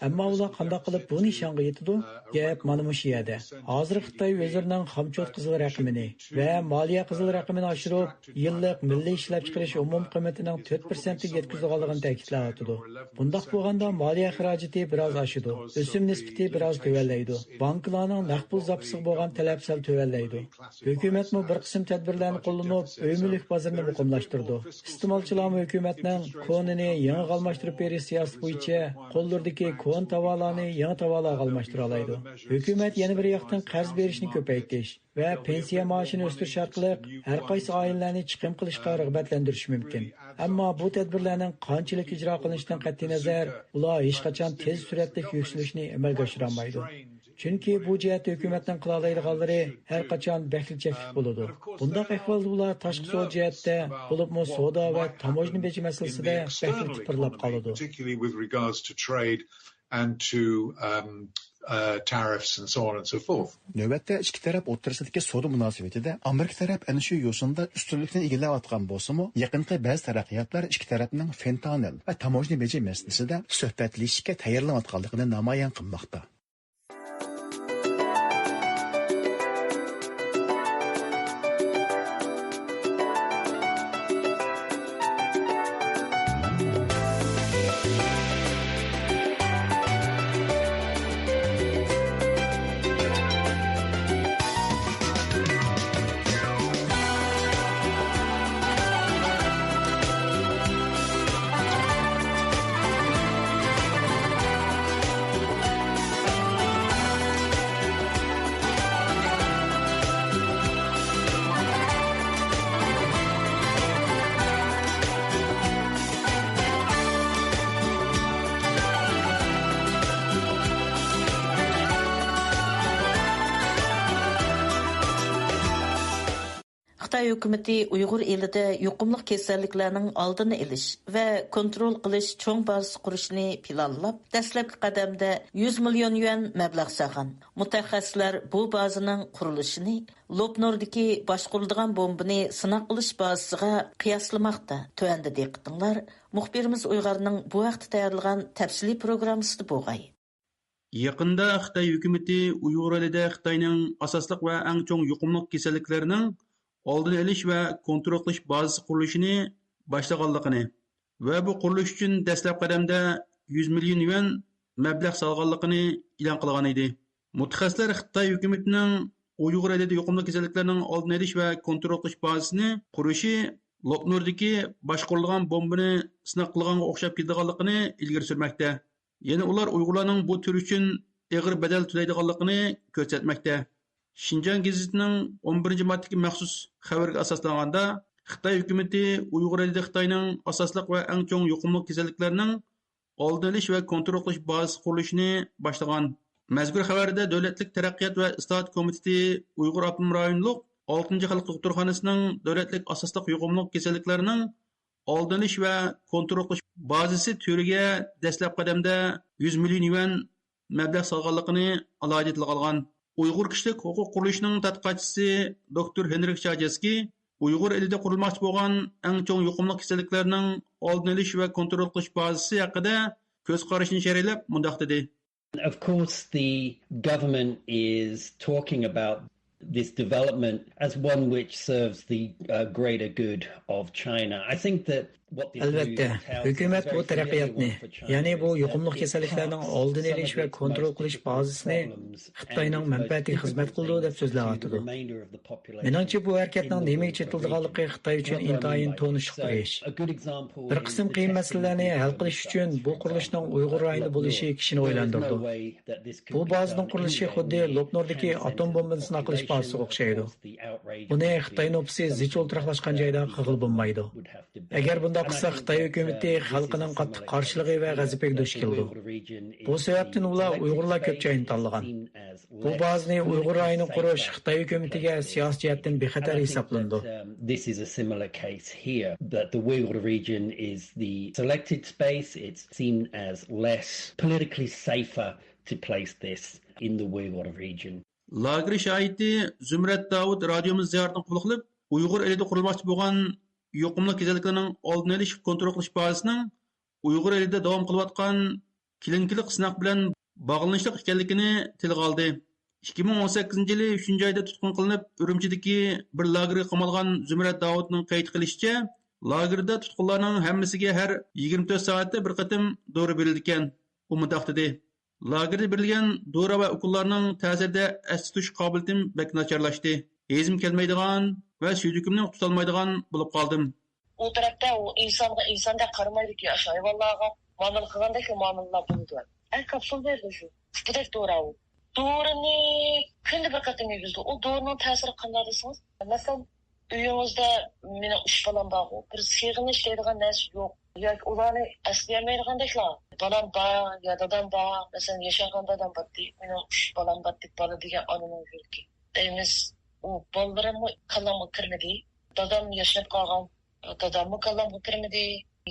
ئەمما ئۇلار قانداق قىلىپ بۇ نىشانغا يېتىدۇ؟ گەپ مانا مۇشۇ يەردە. ھازىر خىتاي ئۆزلىرىنىڭ خامچوت قىزىل رەقىمىنى ۋە مالىيە قىزىل رەقىمىنى ئاشۇرۇپ، يىللىق مىللىي ئىشلەپچىقىرىش ئومۇمىي قىممىتىنىڭ تۆت پىرسەنتكە يەتكۈزىدىغانلىقىنى تەكىتلەۋاتىدۇ. بۇنداق بولغاندا مالىيە خىراجىتى بىراز ئاشىدۇ، ئۆسۈم نىسبىتى بىراز تۆۋەنلەيدۇ، بانكىلارنىڭ نەق پۇل زاپىسىغا بولغان تەلەپ سەل تۆۋەنلەيدۇ. ھۆكۈمەتمۇ بىر قىسىم تەدبىرلەرنى قوللىنىپ، ئۆي مۈلۈك بازىرىنى مۇقىملاشتۇرىدۇ. ئىستېمالچىلارمۇ ھۆكۈمەتنىڭ كونىنى يېڭىغا ئالماشتۇرۇپ بېرىش سىياسىتى بويىچە قوللىرىدىكى كونا تاۋارلارنى يېڭى تاۋارلارغا ئالماشتۇرالايدۇ. ھۆكۈمەت يەنە بىر ياقتىن قەرز بېرىشنى كۆپەيتىش ۋە پېنسىيە مائاشىنى ئۆستۈرۈش ئارقىلىق ھەر قايسى ئائىلىلەرنى چىقىم قىلىشقا رىغبەتلەندۈرۈشى مۇمكىن. ئەمما بۇ تەدبىرلەرنىڭ قانچىلىك ئىجرا قىلىنىشىدىن قەتئىينەزەر، ئۇلار ھېچقاچان تېز سۈرئەتلىك يۈكسىلىشنى ئەمەلگە ئاشۇرالمايدۇ. چۈنكى بۇ جەھەتتە ھۆكۈمەتنىڭ قىلالايدىغانلىرى ھەر قاچان بەكلا چەكلىك بولىدۇ. بۇنداق ئەھۋالدا ئۇلار تاشقى سودا جەھەتتە، بولۇپمۇ سودا ۋە تاموژنا بېجى مەسىلىسىدە بەكلا تىپىرلاپ قالىدۇ. Particularly with regards to trade and to, um, uh, tariffs and so on and so forth. نۆۋەتتە ئىككى تەرەپ ئوتتۇرىسىدىكى سودا مۇناسىۋىتىدە ئامېرىكا تەرەپ ئەنە شۇ يوسۇندا ئۈستۈنلۈكنى ئىگىلەۋاتقان بولسىمۇ، يېقىنقى بەزى تەرەققىياتلار ئىككى تەرەپنىڭ فېنتانىل ۋە تاموژنا بېجى مەسىلىسىدە سۆھبەتلىشىشكە تەييارلىنىۋاتقانلىقىنى نامايان قىلماقتا. خىتاي ھۆكۈمىتى ئۇيغۇر ئېلىدە يۇقۇملۇق كېسەللىكلەرنىڭ ئالدىنى ئېلىش ۋە كونترول قىلىش چوڭ بازىسى قۇرۇشنى پىلانلاپ، دەسلەپكى قەدەمدە يۈز مىليون يۈەن مەبلەغ سالغان. مۇتەخەسسىسلەر بۇ بازىنىڭ قۇرۇلۇشىنى لوپنۇردىكى باشقۇرۇلىدىغان بومبىنى سىناق قىلىش بازىسىغا قىياسلىماقتا. تۆۋەندە دىققىتىڭلار مۇخبىرىمىز ئۇيغۇرنىڭ بۇ ھەقتە تەييارلىغان تەپسىلىي پروگراممىسىدا بولغاي. يېقىندا خىتاي ھۆكۈمىتى ئۇيغۇر ئېلىدە خىتاينىڭ ئاساسلىق ۋە ئەڭ چوڭ يۇقۇملۇق كېسەللىكلەرنىڭ ئالدىنى ئېلىش ۋە كونترول قىلىش بازىسى قۇرۇلۇشىنى باشلىغانلىقىنى ۋە بۇ قۇرۇلۇش ئۈچۈن دەسلەپ قەدەمدە يۈز مىليون يۈەن مەبلەغ سالغانلىقىنى ئېلان قىلغان ئىدى. مۇتەخەسسىسلەر خىتاي ھۆكۈمىتىنىڭ ئۇيغۇر ئېلىدە يۇقۇملۇق كېسەللىكلەرنىڭ ئالدىنى ئېلىش ۋە كونترول قىلىش بازىسىنى قۇرۇشى لوپنۇردىكى باشقۇرۇلىدىغان بومبىنى سىناق قىلغانغا ئوخشاپ كېتىدىغانلىقىنى ئىلگىرى سۈرمەكتە. يەنە ئۇلار ئۇيغۇرلارنىڭ بۇ تۈر ئۈچۈن ئېغىر بەدەل تۆلەيدىغانلىقىنى كۆرسەتمەكتە. شىنجاڭ گېزىتىنىڭ ئون بىرىنچى مارتتىكى مەخسۇس خەۋىرىگە ئاساسلانغاندا، خىتاي ھۆكۈمىتى ئۇيغۇر ئېلىدە خىتاينىڭ ئاساسلىق ۋە ئەڭ چوڭ يۇقۇملۇق كېسەللىكلەرنىڭ ئالدىنى ئېلىش ۋە كونترول قىلىش بازىسى قۇرۇلۇشىنى باشلىغان. مەزكۇر خەۋەردە دۆلەتلىك تەرەققىيات ۋە ئىسلاھات كومىتېتى ئۇيغۇر ئاپتونوم رايونلۇق ئالتىنچى خەلقئارا دوختۇرخانىسىنىڭ دۆلەتلىك ئاساسلىق يۇقۇملۇق كېسەللىكلەرنىڭ ئالدىنى ئېلىش ۋە كونترول قىلىش بازىسى تۈرىگە دەسلەپ قەدەمدە يۈز مىليون يۈەن مەبلەغ سالغانلىقىنى ئالاھىدە تىلغا ئالغان. ئۇيغۇر كىشىلىك ھوقۇق قۇرۇلۇشىنىڭ تەتقىقاتچىسى دوكتور ھېنرىك چاجېسكى ئۇيغۇر ئېلىدە قۇرۇلماقچى بولغان ئەڭ چوڭ يۇقۇملۇق كېسەللىكلەرنىڭ ئالدىنى ئېلىش ۋە كونترول قىلىش بازىسى ھەققىدە كۆز قارىشىنى شەرھلەپ مۇنداق دېدى. Of course, the government is talking about this development as one which serves the uh, greater good of China. I think that what this ئەلۋەتتە، ھۆكۈمەت بۇ تەرەققىياتنى، يەنى بۇ يۇقۇملۇق كېسەللىكلەرنىڭ ئالدىنى ئېلىش ۋە كونترول قىلىش بازىسىنى خىتاينىڭ مەنپەئەتىگە خىزمەت قىلىدۇ دەپ سۆزلەۋاتىدۇ. مېنىڭچە، بۇ ھەرىكەتنىڭ نېمىگە چېتىلىدىغانلىقى خىتاي ئۈچۈن ئىنتايىن تونۇشلۇق بىر ئىش. بىر قىسىم قىيىن مەسىلىلەرنى ھەل قىلىش ئۈچۈن بۇ قۇرۇلۇشنىڭ ئۇيغۇر رايونىدا بولۇشى كىشىنى ئويلاندۇرىدۇ. بۇ بازىنىڭ قۇرۇلۇشى خۇددى لوپنۇردىكى ئاتوم بومبىنى سىناق قىلىش بازىسىغا ئوخشايدۇ. بۇنى خىتاي نوپۇسى زىچ ئولتۇراقلاشقان جايدا قىلغىلى بولمايدۇ. ئەگەر بۇنداق قىلساق، خىتاي ھۆكۈمىتى خەلقىنىڭ قاتتىق قارشىلىقى ۋە غەزىپىگە دۇچ كېلىدۇ. بۇ سەۋەبتىن ئۇلار ئۇيغۇرلار كۆپ جاينى تاللىغان. بۇ بازىنى ئۇيغۇر رايونى قۇرۇش خىتاي ھۆكۈمىتىگە سىياسىي جەھەتتىن بىخەتەر ھېسابلىنىدۇ. This is a similar case here, that the Uyghur region is the selected space. It's seen as less politically safer to place this in the Uyghur region. لاگېر شاھىتى زۇمرەت داۋۇت رادىيومىز زىيارىتىنى قوبۇل قىلىپ، ئۇيغۇر ئېلىدە قۇرۇلماقچى بولغان يۇقۇملۇق كېسەللىكلەرنىڭ ئالدىنى ئېلىش، كونترول قىلىش بازىسىنىڭ ئۇيغۇر ئېلىدە داۋام قىلىۋاتقان كلىنىكىلىق سىناق بىلەن باغلىنىشلىق ئىكەنلىكىنى تىلغا ئالدى. ئىككى مىڭ ئون سەككىزىنچى يىلى ئۈچىنچى ئايدا تۇتقۇن قىلىنىپ، ئۈرۈمچىدىكى بىر لاگېرغا قامالغان زۇمرەت داۋۇتنىڭ قەيت قىلىشىچە، لاگېردا تۇتقۇنلارنىڭ ھەممىسىگە ھەر يىگىرمە تۆت سائەتتە بىر قېتىم دورا بېرىلىدىكەن. ئۇ مۇنداق دېدى: لاگېردا بېرىلگەن دورا ۋە ئوكۇللارنىڭ تەسىرىدە ئەستە تۇتۇش قابىلىيىتىم بەك ناچارلاشتى. ھېزىم كەلمەيدىغان ۋە سۈيدۈكۈمنى تۇتالمايدىغان بولۇپ قالدىم. ئۇ تەرەپتە ئۇ ئىنسانغا ئىنساندەك قارىمايدىكى، ئاشۇ ھايۋانلارغا مۇئامىلە قىلغاندەكلا مۇئامىلىلار بولىدۇ. ھەر كاپسۇل بېرىدۇ شۇ. ئۇپىدەك دورا ئۇ. دورىنى كۈندە بىر قېتىم يېگۈزىدۇ. ئۇ دورىنىڭ تەسىرى قانداق دېسىڭىز، مەسىلەن، ئۆيىڭىزدە مېنىڭ ئۈچ بالام بارغۇ، بىر سېغىنىش دەيدىغان نەرسە يوق. ياكى ئۇلارنى ئەسلىيەلمەيدىغاندەكلا، بالام بار يا دادام بار، مەسىلەن، ياشانغان دادام بارتتى، مېنىڭ ئۈچ بالام بارتتى، بالا دېگەن ئانىنىڭ يۈرىكى. دەيمىز، ئۇ بالىلىرىممۇ كاللامغا كىرمىدى. دادام ياشىنىپ قالغان، داداممۇ كاللامغا كىرمىدى.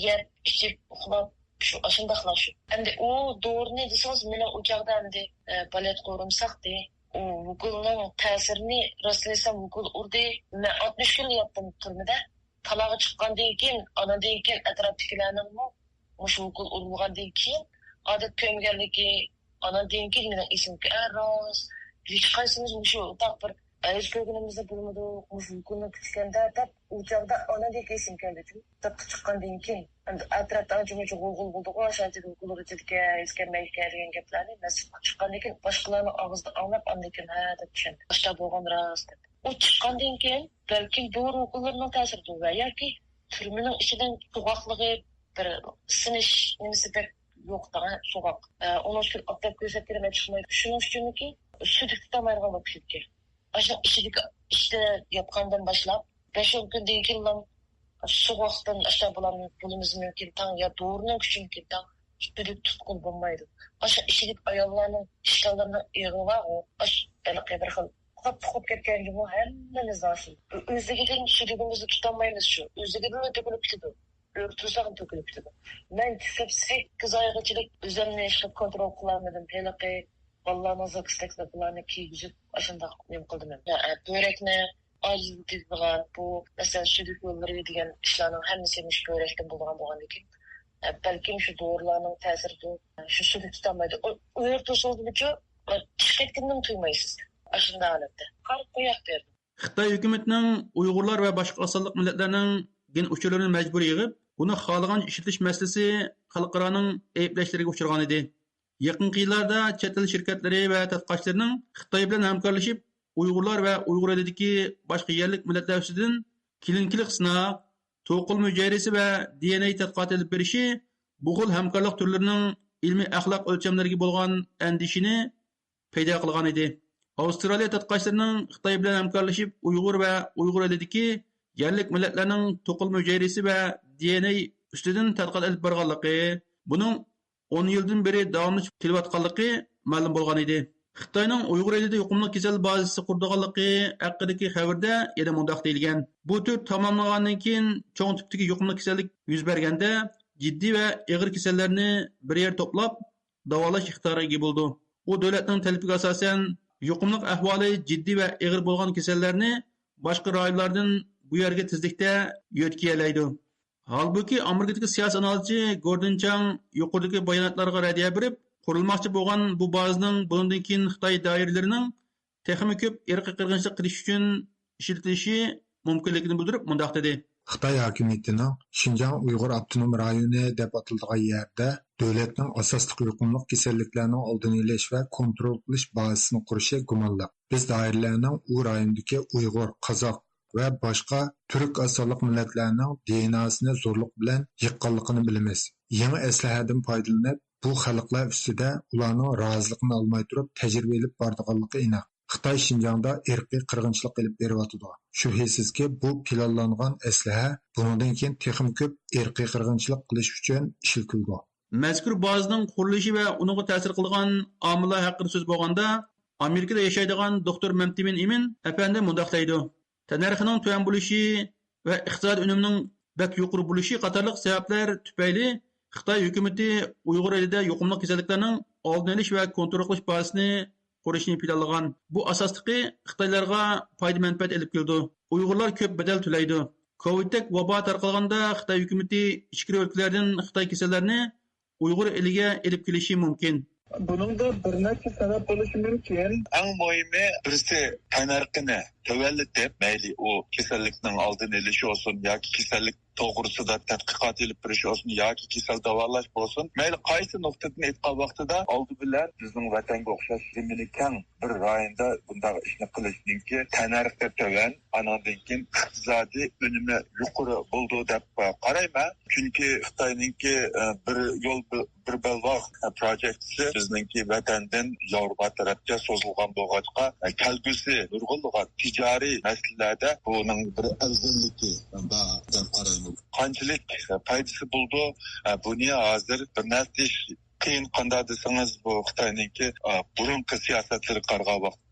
يەپ، ئىچىپ، ئۇخلاپ، شۇ ئاشۇنداقلا شۇ. ئەمدى ئۇ دورىنى دېسىڭىز، مېنىڭ ئۇ چاغدا ئەمدى، ئە، بالىياتقۇ ئورۇن ساقتى. ئۇ ئوكۇلنىڭ تەسىرىنى، راستىنى ئېيتسام، ئوكۇل ئۇردى. مەن ئاتمىش كۈن ياتتىم تۈرمىدە. تالاغا چىققاندىن كېيىن، ئانىڭدىن كېيىن ئەتراپتىكىلەرنىڭمۇ مۇشۇ ئوكۇل ئۇرۇلغاندىن كېيىن ئادەت كۆرمىگەنلىكى، ئانىڭدىن كېيىن مېنىڭ ئېسىمگە، ئە، راست، ھېچقايسىمىز مۇشۇ ئۇنداق بىر ھېس كۆرگىنىمىزنى بىلمىدۇق، مۇشۇ ئوكۇلنى كۈتكەندە دەپ، ئۇ چاغدا ئانىڭدىن كېيىن ئېسىمگە كەلدى. دىققا چىققاندىن كېيىن، ئەمدى ئەتراپتا ئانچە-مۇنچە غۇلغۇلا بولدىغۇ، ئاشۇ ئوكۇل ئۇرۇلىدىكەن، ھېس كەلمەيدىكەن دېگەن گەپلەرنى مەن سىرتقا چىققاندىن كېيىن باشقىلارنىڭ ئاغزىدا ئاڭلاپ، ئاندىن كېيىن ھە دەپ چۈشەندىم. ئاشۇنداق بولغان راست دەپ. ئۇ چىققاندىن كېيىن بەلكىم دورا ئوكۇللىرىنىڭ تەسىرىدۇر ۋە ياكى تۈرمىنىڭ ئىچىدىن سوغۇقلۇقى، بىر ئىسسىنىش نېمىسى بەك يوق، سوغۇق. ئۇنىڭ ئۈستىگە ئاپتاپقا كۆرسەتكىنىمەن چىقمايدۇ. شۇنىڭ ئۈچۈنمىكى، سۈيدۈك تۇتالمايدىغان بولۇپ كېتىدىكەن. ئاشۇنىڭ ئىچىدىكى، ئىچىدە ياتقاندىن باشلاپ بەش ئون كۈندىن كېيىنلا سوغۇقتىن ئاشۇنداق بولامىز، بولىمىز مۇمكىن تاڭ يا دورىنىڭ كۈچىمىكىن تاڭ سۈيدۈك تۇتقىلى بولمايدۇ. ئاشۇ ئىچىدىكى ئاياللارنىڭ ئىشتانلىرىنىڭ ئېغىرى بارغۇ، ئاش ھېلىقى بىر خىل قاپتىقىپ كەتكەنگىمۇ ھەممىمىز ئاشۇ. ئۆزلۈكىدىن سۈيدۈكىمىزنى تۇتالمايمىز شۇ. ئۆزلۈكىدىنلا تۆكۈلۈپ كېتىدۇ. ئۆرە تۇرساقلا تۆكۈلۈپ كېتىدۇ. مەن چىقىپ سەككىز ئايغىچىلىك ئۆزۈمنى ھېچقاچان كونترول قىلالمىدىم. ھېلىقى بالىلارنىڭ زاكىستەكلىك بۇلارنى كىيگۈزۈپ ئاشۇنداق نېمە قىلدىم. بۆرەكنى ئاجىزلىتىدىغان بۇ، مەسىلەن، سۈيدۈك يوللىرى دېگەن ئىشلارنىڭ ھەممىسى مۇشۇ بۆرەكتىن بولىدىغان بولغاندىكىن، بەلكىم شۇ دورىلارنىڭ تەسىرىدۇر، شۇ سۈيدۈك تۇتالمايدۇ. ئۇ ئۆرە تۇرسىڭىزمۇچۇ، چىقىپ كەتكىنىنى تۇيمايسىز. ئاشۇنداق ھالەتتە قارىپ قوياق بەردىم. خىتاي ھۆكۈمىتىنىڭ ئۇيغۇرلار ۋە باشقا ئاز سانلىق مىللەتلەرنىڭ گېن ئۇچۇرلىرىنى مەجبۇرىي يىغىپ، ئۇنى خالىغانچە ئىشلىتىش مەسىلىسى خەلقئارانىڭ ئەيىبلەشلىرىگە ئۇچرىغانىدى. يېقىنقى يىللاردا چەت ئەل شىركەتلىرى ۋە تەتقىقاتچىلىرىنىڭ خىتاي بىلەن ھەمكارلىشىپ، ئۇيغۇرلار ۋە ئۇيغۇر ئېلىدىكى باشقا يەرلىك مىللەتلەر ئۈستىدىن كلىنىكىلىق سىناق، توقۇلما ھۈجەيرىسى ۋە دى ئېن ئەي تەتقىقاتى ئېلىپ بېرىشى بۇ خىل ھەمكارلىق تۈرلىرىنىڭ ئىلمىي ئەخلاق ئۆلچەملىرىگە بولغان ئەندىشىنى پەيدا قىلغانىدى. ئاۋسترالىيە تەتقىقاتچىلىرىنىڭ خىتاي بىلەن ھەمكارلىشىپ ئۇيغۇر ۋە ئۇيغۇر ئېلىدىكى يەرلىك مىللەتلەرنىڭ توقۇلما ھۈجەيرىسى ۋە دى ئېن ئەي ئۈستىدىن تەتقىقات ئېلىپ بارغانلىقى، بۇنىڭ ئون يىلدىن بېرى داۋاملىشىپ كېلىۋاتقانلىقى مەلۇم بولغان ئىدى. خىتاينىڭ ئۇيغۇر ئېلىدە يۇقۇملۇق كېسەل بازىسى قۇرىدىغانلىقى ھەققىدىكى خەۋىرىدە يەنە مۇنداق دېيىلگەن: بۇ تۈر تاماملانغاندىن كېيىن، چوڭ تىپتىكى يۇقۇملۇق كېسەللىك يۈز بەرگەندە، جىددىي ۋە ئېغىر كېسەللەرنى بىر يەردە توپلاپ، داۋالاش ئىقتىدارىغا ئىگە بولىدۇ. ئۇ دۆلەتنىڭ تەلىپىگە ئاساسەن، يۇقۇملۇق ئەھۋالى جىددىي ۋە ئېغىر بولغان كېسەللەرنى باشقا رايونلاردىن بۇ يەرگە تېزلىكتە يۆتكىيەلەيدۇ. ھالبۇكى، ئامېرىكىدىكى سىياسىي ئانالىزچى گوردىن چاڭ يۇقىرىدىكى باياناتلارغا رەددىيە بېرىپ، قۇرۇلماقچى بولغان بۇ بازىنىڭ بۇنىڭدىن كېيىن خىتاي دائىرىلىرىنىڭ تېخىمۇ كۆپ ئىرقىي قىرغىنچىلىق قىلىش ئۈچۈن ئىشلىتىلىشى مۇمكىنلىكىنى بىلدۈرۈپ، مۇنداق دېدى. خىتاي ھاكىمىيىتىنىڭ شىنجاڭ ئۇيغۇر ئاپتونوم رايونى دەپ ئاتىلىدىغان يەردە دۆلەتنىڭ ئاساسلىق يۇقۇملۇق كېسەللىكلەرنىڭ ئالدىنى ئېلىش ۋە كونترول قىلىش بازىسىنى قۇرۇشى گۇمانلىق. بىز دائىرىلەرنىڭ ئۇ رايوندىكى ئۇيغۇر، قازاق ۋە باشقا تۈرك ئاز سانلىق مىللەتلەرنىڭ دى ئېن ئەيسىنى زورلۇق بىلەن يىغقانلىقىنى بىلىمىز. يېڭى ئەسلىھەدىن پايدىلىنىپ، بۇ خەلقلەر ئۈستىدە ئۇلارنىڭ رازىلىقىنى ئالماي تۇرۇپ تەجرىبە ئېلىپ بارىدىغانلىقى ئېنىق. خىتاي شىنجاڭدا ئىرقىي قىرغىنچىلىق ئېلىپ بېرىۋاتىدۇ. شۈبھىسىزكى، بۇ پىلانلانغان ئەسلىھە بۇنىڭدىن كېيىن تېخىمۇ كۆپ ئىرقىي قىرغىنچىلىق قىلىش ئۈچۈن ئىشلىتىلىدۇ. مەزكۇر بازىنىڭ قۇرۇلۇشى ۋە ئۇنىڭغا تەسىر قىلغان ئامىللار ھەققىدە سۆز بولغاندا، ئامېرىكىدا ياشايدىغان دوكتور مەمتىمىن ئىمىن ئەپەندى مۇنداق دەيدۇ: تەننەرخىنىڭ تۆۋەن بولۇشى ۋە ئىقتىسادىي ئۈنۈمنىڭ بەك يۇقىرى بولۇشى قاتارلىق سەۋەبلەر تۈپەيلى خىتاي ھۆكۈمىتى ئۇيغۇر ئېلىدە يۇقۇملۇق كېسەللىكلەرنىڭ ئالدىنى ئېلىش ۋە كونترول قىلىش بازىسىنى قۇرۇشنى پىلانلىغان. بۇ ئاساسلىقى خىتايلارغا پايدا-مەنپەئەت ئېلىپ كېلىدۇ. ئۇيغۇرلار كۆپ بەدەل تۆلەيدۇ. كوۋىدتەك ۋابا تارقالغاندا خىتاي ھۆكۈمىتى ئىچكىرى ئۆلكىلەردىن خىتاي كېسەللەرنى ئۇيغۇر ئېلىگە ئېلىپ كېلىشى مۇمكىن. بۇنىڭدا بىر نەچچە سەۋەب بولۇشى مۇمكىن. ئەڭ مۇھىمى، بىرسى تەننەرخىنى تۆۋەنلىتىپ، مەيلى ئۇ كېسەللىكنىڭ ئالدىنى ئېلىش بولسۇن ياكى كېسەللىك توغرىسىدا تەتقىقات ئېلىپ بېرىش بولسۇن ياكى كېسەل داۋالاش بولسۇن، مەيلى قايسى نۇقتىدىن ئېيتقان ۋاقتىدا، ئالدى بىلەن بىزنىڭ ۋەتەنگە ئوخشاش زېمىنى كەڭ بىر رايوندا بۇنداق ئىشنى قىلىشنىڭكى تەننەرخى تۆۋەن، ئانىڭدىن كېيىن ئىقتىسادىي ئۈنۈمى يۇقىرى بولىدۇ دەپ قارايمەن. چۈنكى خىتاينىڭكى، ئە، بىر يول، بىر، بىر بەلباغ پروجېكتىسى بىزنىڭكى ۋەتەندىن ياۋروپا تەرەپكە سوزۇلغان بولغاچقا، ئە، كەلگۈسى نۇرغۇنلىغان تىجارىي مەسىلىلەردە بۇنىڭ بىر ئەۋزەللىكى بار دەپ قارايمەن. قانچىلىك، ئە، پايدىسى بولىدۇ، ئە، بۇنى ھازىر بىر نەرسە دېيىش قىيىن. قانداق دېسىڭىز، بۇ خىتاينىڭكى، ئە، بۇرۇنقى سىياسەتلىرىگە قارىغان ۋاقىتتا،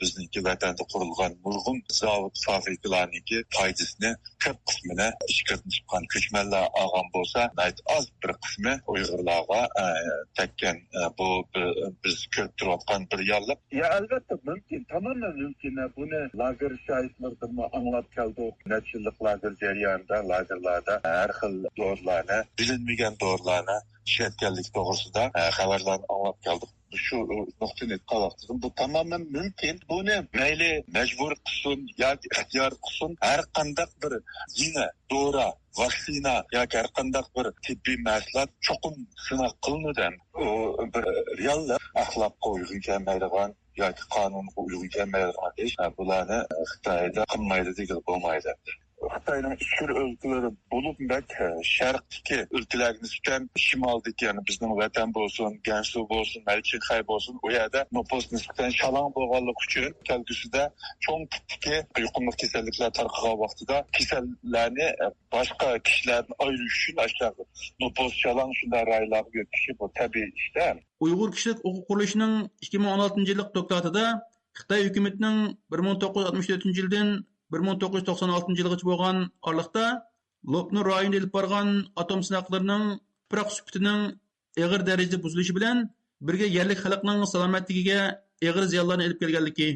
بىزنىڭكى ۋەتەندە قۇرۇلغان نۇرغۇن زاۋۇت، فابرىكىلارنىڭكى پايدىسىنى كۆپ قىسمىنى ئىچكىرىدىن چىققان كۆچمەنلەر ئالغان بولسا، ناھايىتى ئاز بىر قىسمى ئۇيغۇرلارغا، ئە، تەگكەن. ئە، بۇ بىر، بىز كۆرۈپ تۇرۇۋاتقان بىر رېئاللىق. يا، ئەلۋەتتە، مۇمكىن، تامامەن مۇمكىن. بۇنى لاگېر شاھىتلىرىدىنمۇ ئاڭلاپ كەلدۇق. نەچچە يىللىق لاگېر جەريانىدا لاگېرلاردا ھەر خىل دورىلارنى، بىلىنمىگەن دورىلارنى ئىشلەتكەنلىكى توغرىسىدا، ئە، خەۋەرلەرنى ئاڭلاپ كەلدۇق. شۇ نۇقتىنى ئېيتقان ۋاقتىدا، بۇ تامامەن مۇمكىن. بۇنى مەيلى مەجبۇرىي قىلسۇن ياكى ئىختىيارىي قىلسۇن، ھەر قانداق بىر يېڭى دورا، ۋاكسىنا ياكى ھەر قانداق بىر تېببىي مەھسۇلات چوقۇم سىناق قىلىنىدۇ. ئۇ بىر رېئاللىق، ئەخلاققا ئۇيغۇن كەلمەيدىغان ياكى قانۇنغا ئۇيغۇن كەلمەيدىغان ئىش. بۇلارنى خىتايدا قىلمايدۇ دېگىلى بولمايدۇ. خىتاينىڭ ئىچكىرى ئۆلكىلىرى، بولۇپمۇ بەك شەرقتىكى ئۆلكىلەرگە نىسبەتەن، شىمالدىكى، يەنى بىزنىڭ ۋەتەن بولسۇن، گەنسۇ بولسۇن، مەيلى چىڭخەي بولسۇن، ئۇ يەردە نوپۇس نىسبەتەن شالاڭ بولغانلىقى ئۈچۈن، كەلگۈسىدە چوڭ تىپتىكى يۇقۇملۇق كېسەللىكلەر تارقىغان ۋاقتىدا كېسەللەرنى باشقا كىشىلەردىن ئايرىش ئۈچۈن ئاشۇنداق نوپۇس شالاڭ شۇنداق رايونلارغا يۆتكىشى بۇ تەبىئىي ئىشتا. ئۇيغۇر كىشىلىك ھوقۇق قۇرۇلۇشىنىڭ ئىككى مىڭ ئون ئالتىنچى يىللىق دوكلاتىدا خىتاي ھۆكۈمىتىنىڭ بىر مىڭ توققۇز يۈز ئاتمىش تۆتىنچى يىلدىن بىر مىڭ توققۇز يۈز توقسان ئالتىنچى يىلغىچە بولغان ئارىلىقتا لوپنۇر رايونىدا ئېلىپ بارغان ئاتوم سىناقلىرىنىڭ تۇپراق سۈپىتىنىڭ ئېغىر دەرىجىدە بۇزۇلۇشى بىلەن بىرگە يەرلىك خەلقنىڭ سالامەتلىكىگە ئېغىر زىيانلارنى ئېلىپ كەلگەنلىكى،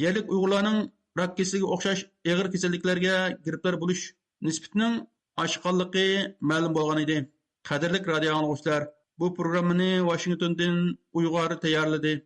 يەرلىك ئۇيغۇرلارنىڭ راك كېسىلىگە ئوخشاش ئېغىر كېسەللىكلەرگە گىرىپتار بولۇش نىسبىتىنىڭ ئاشقانلىقى مەلۇم بولغان ئىدى. قەدىرلىك رادىئو ئاڭلىغۇچىلار، بۇ پروگراممىنى ۋاشىنگتوندىن ئۇيغۇر تەييارلىدى.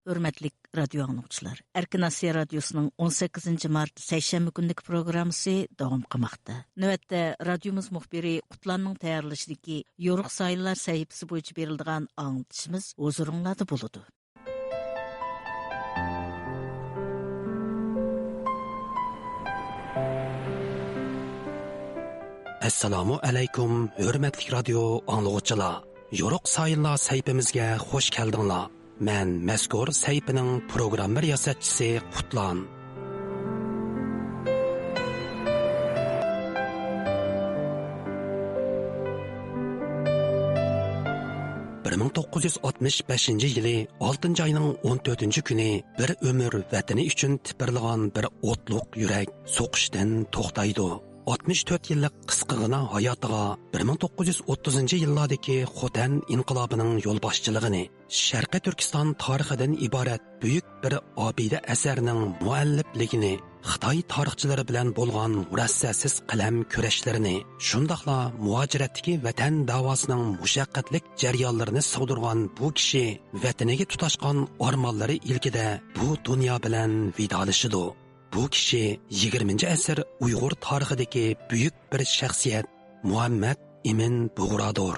ھۆرمەتلىك رادىيو ئاڭلىغۇچىلار، ئەركىن ئاسىيا رادىيوسىنىڭ ئون سەككىزىنچى مارت سەيشەنبە كۈنىدىكى پروگراممىسى داۋام قىلماقتا. نۆۋەتتە رادىيومىز مۇخبىرى قۇتلاننىڭ تەييارلىشىدىكى يورۇق ساھىللار سەھىپىسى بويىچە بېرىلىدىغان ئاڭلىتىشىمىز ھۇزۇرۇڭلاردا بولىدۇ. ئەسسالامۇ ئەلەيكۇم، ھۆرمەتلىك رادىيو ئاڭلىغۇچىلار! يورۇق ساھىللار سەھىپىمىزگە خۇش كەلدىڭلار. مەن مەزكۇر سەھىپىنىڭ پروگرامما رىياسەتچىسى قۇتلان. بىر مىڭ توققۇز يۈز ئاتمىش بەشىنچى يىلى ئالتىنچى ئاينىڭ ئون تۆتىنچى كۈنى بىر ئۆمۈر ۋەتىنى ئۈچۈن تىپىرلىغان بىر ئوتلۇق يۈرەك سوقۇشتىن توختايدۇ. ئاتمىش تۆت يىللىق قىسقىغىنا ھاياتىغا بىر مىڭ توققۇز يۈز ئوتتۇزىنچى يىللاردىكى خوتەن ئىنقىلابىنىڭ يولباشچىلىقىنى، شەرقىي تۈركىستان تارىخىدىن ئىبارەت بۈيۈك بىر ئابىدە ئەسەرنىڭ مۇئەللىپلىكىنى، خىتاي تارىخچىلىرى بىلەن بولغان مۇرەسسەسىز قەلەم كۈرەشلىرىنى، شۇنداقلا مۇھاجىرەتتىكى ۋەتەن داۋاسىنىڭ مۇشەققەتلىك جەريانلىرىنى سىغدۇرغان بۇ كىشى ۋەتىنىگە تۇتاشقان ئارمانلىرى ئىلكىدە بۇ دۇنيا بىلەن ۋىدالىشىدۇ. بۇ كىشى يىگىرمىنچى ئەسىر ئۇيغۇر تارىخىدىكى بۈيۈك بىر شەخسىيەت، مۇھەممەد ئىمىن بۇغرادۇر.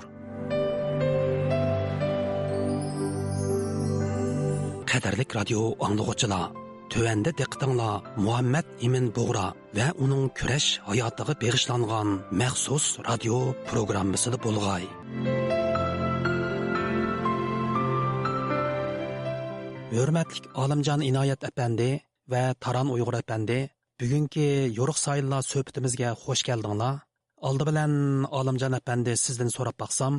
قەدىرلىك رادىيو ئاڭلىغۇچىلار، تۆۋەندە دىققىتىڭلار مۇھەممەد ئىمىن بۇغرا ۋە ئۇنىڭ كۈرەش ھاياتىغا بېغىشلانغان مەخسۇس رادىيو پروگراممىسىدا بولغاي. ھۆرمەتلىك ئالىمجان ئىنايەت ئەپەندى ۋە تاران ئۇيغۇر ئەپەندى، بۈگۈنكى يورۇق ساھىللار سۆھبىتىمىزگە خۇش كەلدىڭلار. ئالدى بىلەن ئالىمجان ئەپەندى سىزدىن سوراپ باقسام،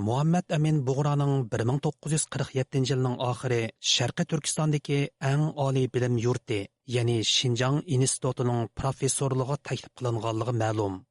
مۇھەممەد ئەمىن بۇغرانىڭ بىر مىڭ توققۇز يۈز قىرىق يەتتىنچى يىلنىڭ ئاخىرى شەرقىي تۈركىستاندىكى ئەڭ ئالىي بىلىم يۇرتى، يەنى شىنجاڭ ئىنستىتۇتىنىڭ پروفېسسورلۇقىغا تەكلىپ قىلىنغانلىقى مەلۇم.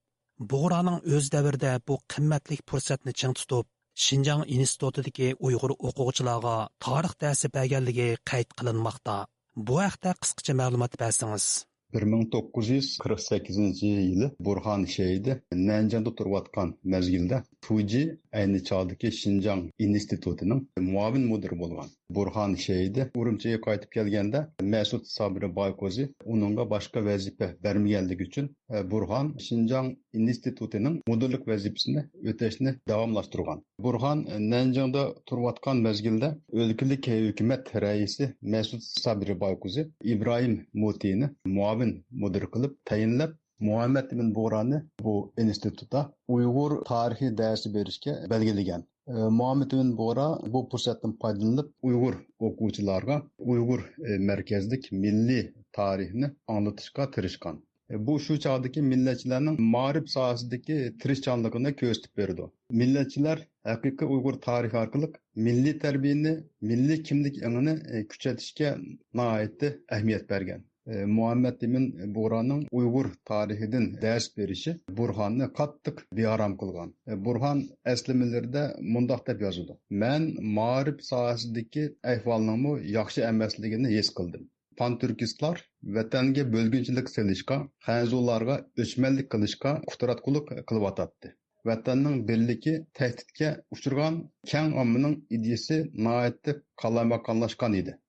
بۇغرانىڭ ئۆز دەۋرىدە بۇ قىممەتلىك پۇرسەتنى چىڭ تۇتۇپ، شىنجاڭ ئىنستىتۇتىدىكى ئۇيغۇر ئوقۇغۇچىلارغا تارىخ دەرسى بەرگەنلىكى قەيت قىلىنماقتا. بۇ ھەقتە قىسقىچە مەلۇمات بەرسىڭىز. بىر مىڭ توققۇز يۈز قىرىق سەككىزىنچى يىلى بۇرھان شېھىت نەنجىڭدا تۇرۇۋاتقان مەزگىلدە، فۇجى ئەينى چاغدىكى شىنجاڭ ئىنستىتۇتىنىڭ مۇئاۋىن مۇدىرى بولغان بۇرھان شېھىت ئۈرۈمچىگە قايتىپ كەلگەندە، مەسۇت سابرى بايقوزى ئۇنىڭغا باشقا ۋەزىپە بەرمىگەنلىكى ئۈچۈن، بۇرھان شىنجاڭ ئىنستىتۇتىنىڭ مۇدىرلىق ۋەزىپىسىنى ئۆتەشنى داۋاملاشتۇرغان. بۇرھان نەنجىڭدا تۇرۇۋاتقان مەزگىلدە ئۆلكىلىك ھۆكۈمەت رەئىسى مەسۇت سابرى بايقوزى ئىبراھىم مۇتىنى مۇئاۋىن مۇدىر قىلىپ تەيىنلەپ، مۇھەممەد ئىمىن بۇغرانى بۇ ئىنستىتۇتتا ئۇيغۇر تارىخى دەرسى بېرىشكە بەلگىلىگەن. ئى، مۇھەممەد ئىمىن بۇغرا بۇ پۇرسەتتىن پايدىلىنىپ، ئۇيغۇر ئوقۇغۇچىلارغا ئۇيغۇر، ئى، مەركەزلىك مىللىي تارىخنى ئاڭلىتىشقا تىرىشقان. ئى، بۇ شۇ چاغدىكى مىللەتچىلەرنىڭ مائارىپ ساھەسىدىكى تىرىشچانلىقىنى كۆرسىتىپ بېرىدۇ. مىللەتچىلەر ھەقىقىي ئۇيغۇر تارىخى ئارقىلىق مىللىي تەربىيەنى، مىللىي كىملىك ئېڭىنى، ئى، كۈچەيتىشكە ناھايىتى ئەھمىيەت بەرگەن. ئى، مۇھەممەد ئىمىن بۇغرانىڭ ئۇيغۇر تارىخىدىن دەرس بېرىشى بۇرھاننى قاتتىق بىئارام قىلغان. ئى، بۇرھان ئەسلىمىلىرىدە مۇنداق دەپ يازىدۇ: «مەن مائارىپ ساھەسىدىكى ئەھۋالنىڭمۇ ياخشى ئەمەسلىكىنى ھېس قىلدىم. پانتۈركىستلار ۋەتەنگە بۆلگۈنچىلىك سېلىشقا، خەنزۇلارغا ئۆچمەنلىك قىلىشقا قۇتراتقۇلۇق قىلىۋاتاتتى. ۋەتەننىڭ بىرلىكى تەھدىتكە ئۇچرىغان، كەڭ ئاممىنىڭ ئىدىيىسى ناھايىتى قالايمىقانلاشقان ئىدى.»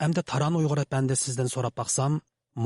ئەمدى تاران ئۇيغۇر ئەپەندى سىزدىن سوراپ باقسام،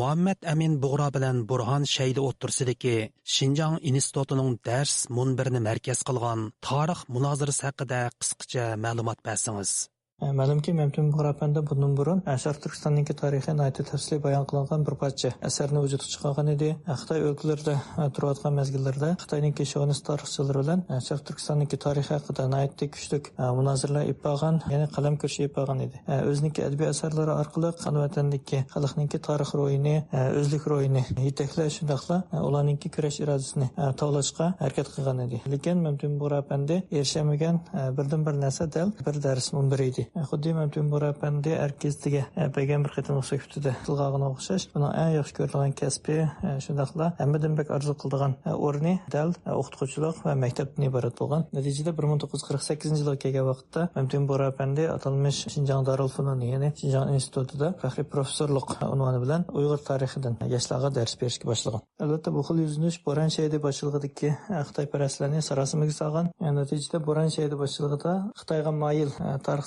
مۇھەممەد ئەمىن بۇغرا بىلەن بۇرھان شەيدى ئوتتۇرىسىدىكى شىنجاڭ ئىنستىتۇتىنىڭ دەرس مۇنبىرىنى مەركەز قىلغان تارىخ مۇنازىرىسى ھەققىدە قىسقىچە مەلۇمات بەرسىڭىز. ئە، مەلۇمكى، مەمتىمىن بۇغرا ئەپەندى بۇندىن بۇرۇن، ئە، شەرقىي تۈركىستاننىڭكى تارىخى ناھايىتى تەپسىلىي بايان قىلىنغان بىر پارچە ئەسەرنى ۋۇجۇدقا چىقارغان ئىدى. ئە، خىتاي ئۆلكىلىرىدە، ئە، تۇرۇۋاتقان مەزگىللىرىدە خىتاينىڭكى شوۋىنىست تارىخچىلىرى بىلەن، ئە، شەرقىي تۈركىستاننىڭكى تارىخى ھەققىدە ناھايىتى كۈچلۈك، ئە، مۇنازىرىلەر ئېلىپ بارغان، يەنى قەلەم كۈرىشى ئېلىپ بارغان ئىدى. ئە، ئۆزىنىڭكى ئەدەبىي ئەسەرلىرى ئارقىلىق ئانا ۋەتەندىكى خەلقنىڭكى تارىخ روھىنى، ئە، ئۆزلۈك روھىنى يېتەكلەش، شۇنداقلا، ئە، ئۇلارنىڭكى كۈرەش ئىرادىسىنى، ئە، تاۋلاشقا ھەرىكەت قىلغان ئىدى. لېكىن مەمتىمىن بۇغرا ئەپەندى ئېرىشەلمىگەن، ئە، بىردىنبىر نەرسە دەل بىر دەرس مۇنبىرى ئىدى. ئە، خۇددى مەمتىمىن بۇغرا ئەپەندى ئەركىزىتىگە، ئە، بەرگەن بىر قېتىملىق سۆھبىتىدە تىلغا ئالغىنىغا ئوخشاش، ئۇنىڭ ئەڭ ياخشى كۆرىدىغان كەسپى، ئە، شۇنداقلا ھەممىدىن بەك ئارزۇ قىلىدىغان، ئە، ئورنى دەل، ئە، ئوقۇتقۇچىلىق ۋە مەكتەپتىن ئىبارەت بولغان. نەتىجىدە بىر مىڭ توققۇز يۈز قىرىق سەككىزىنچى يىلغا كەلگەن ۋاقىتتا مەمتىمىن بۇغرا ئەپەندى ئاتالمىش شىنجاڭ دارۇلفۇنۇنى، يەنى شىنجاڭ ئىنستىتۇتىدا پەخرىي پروفېسسورلۇق ئۇنۋانى بىلەن ئۇيغۇر تارىخىدىن ياشلارغا دەرس بېرىشكە باشلىغان. ئەلۋەتتە، بۇ خىل يۈزلىنىش بۇرھان شەيدى باشچىلىقىدىكى، ئە، خىتايپەرەسلەرنى ساراسىمىگە سالغان. ئە، نەتىجىدە بۇرھان شەيدى باشچىلىقىدا خىتايغا مايىل، ئە، تارىخ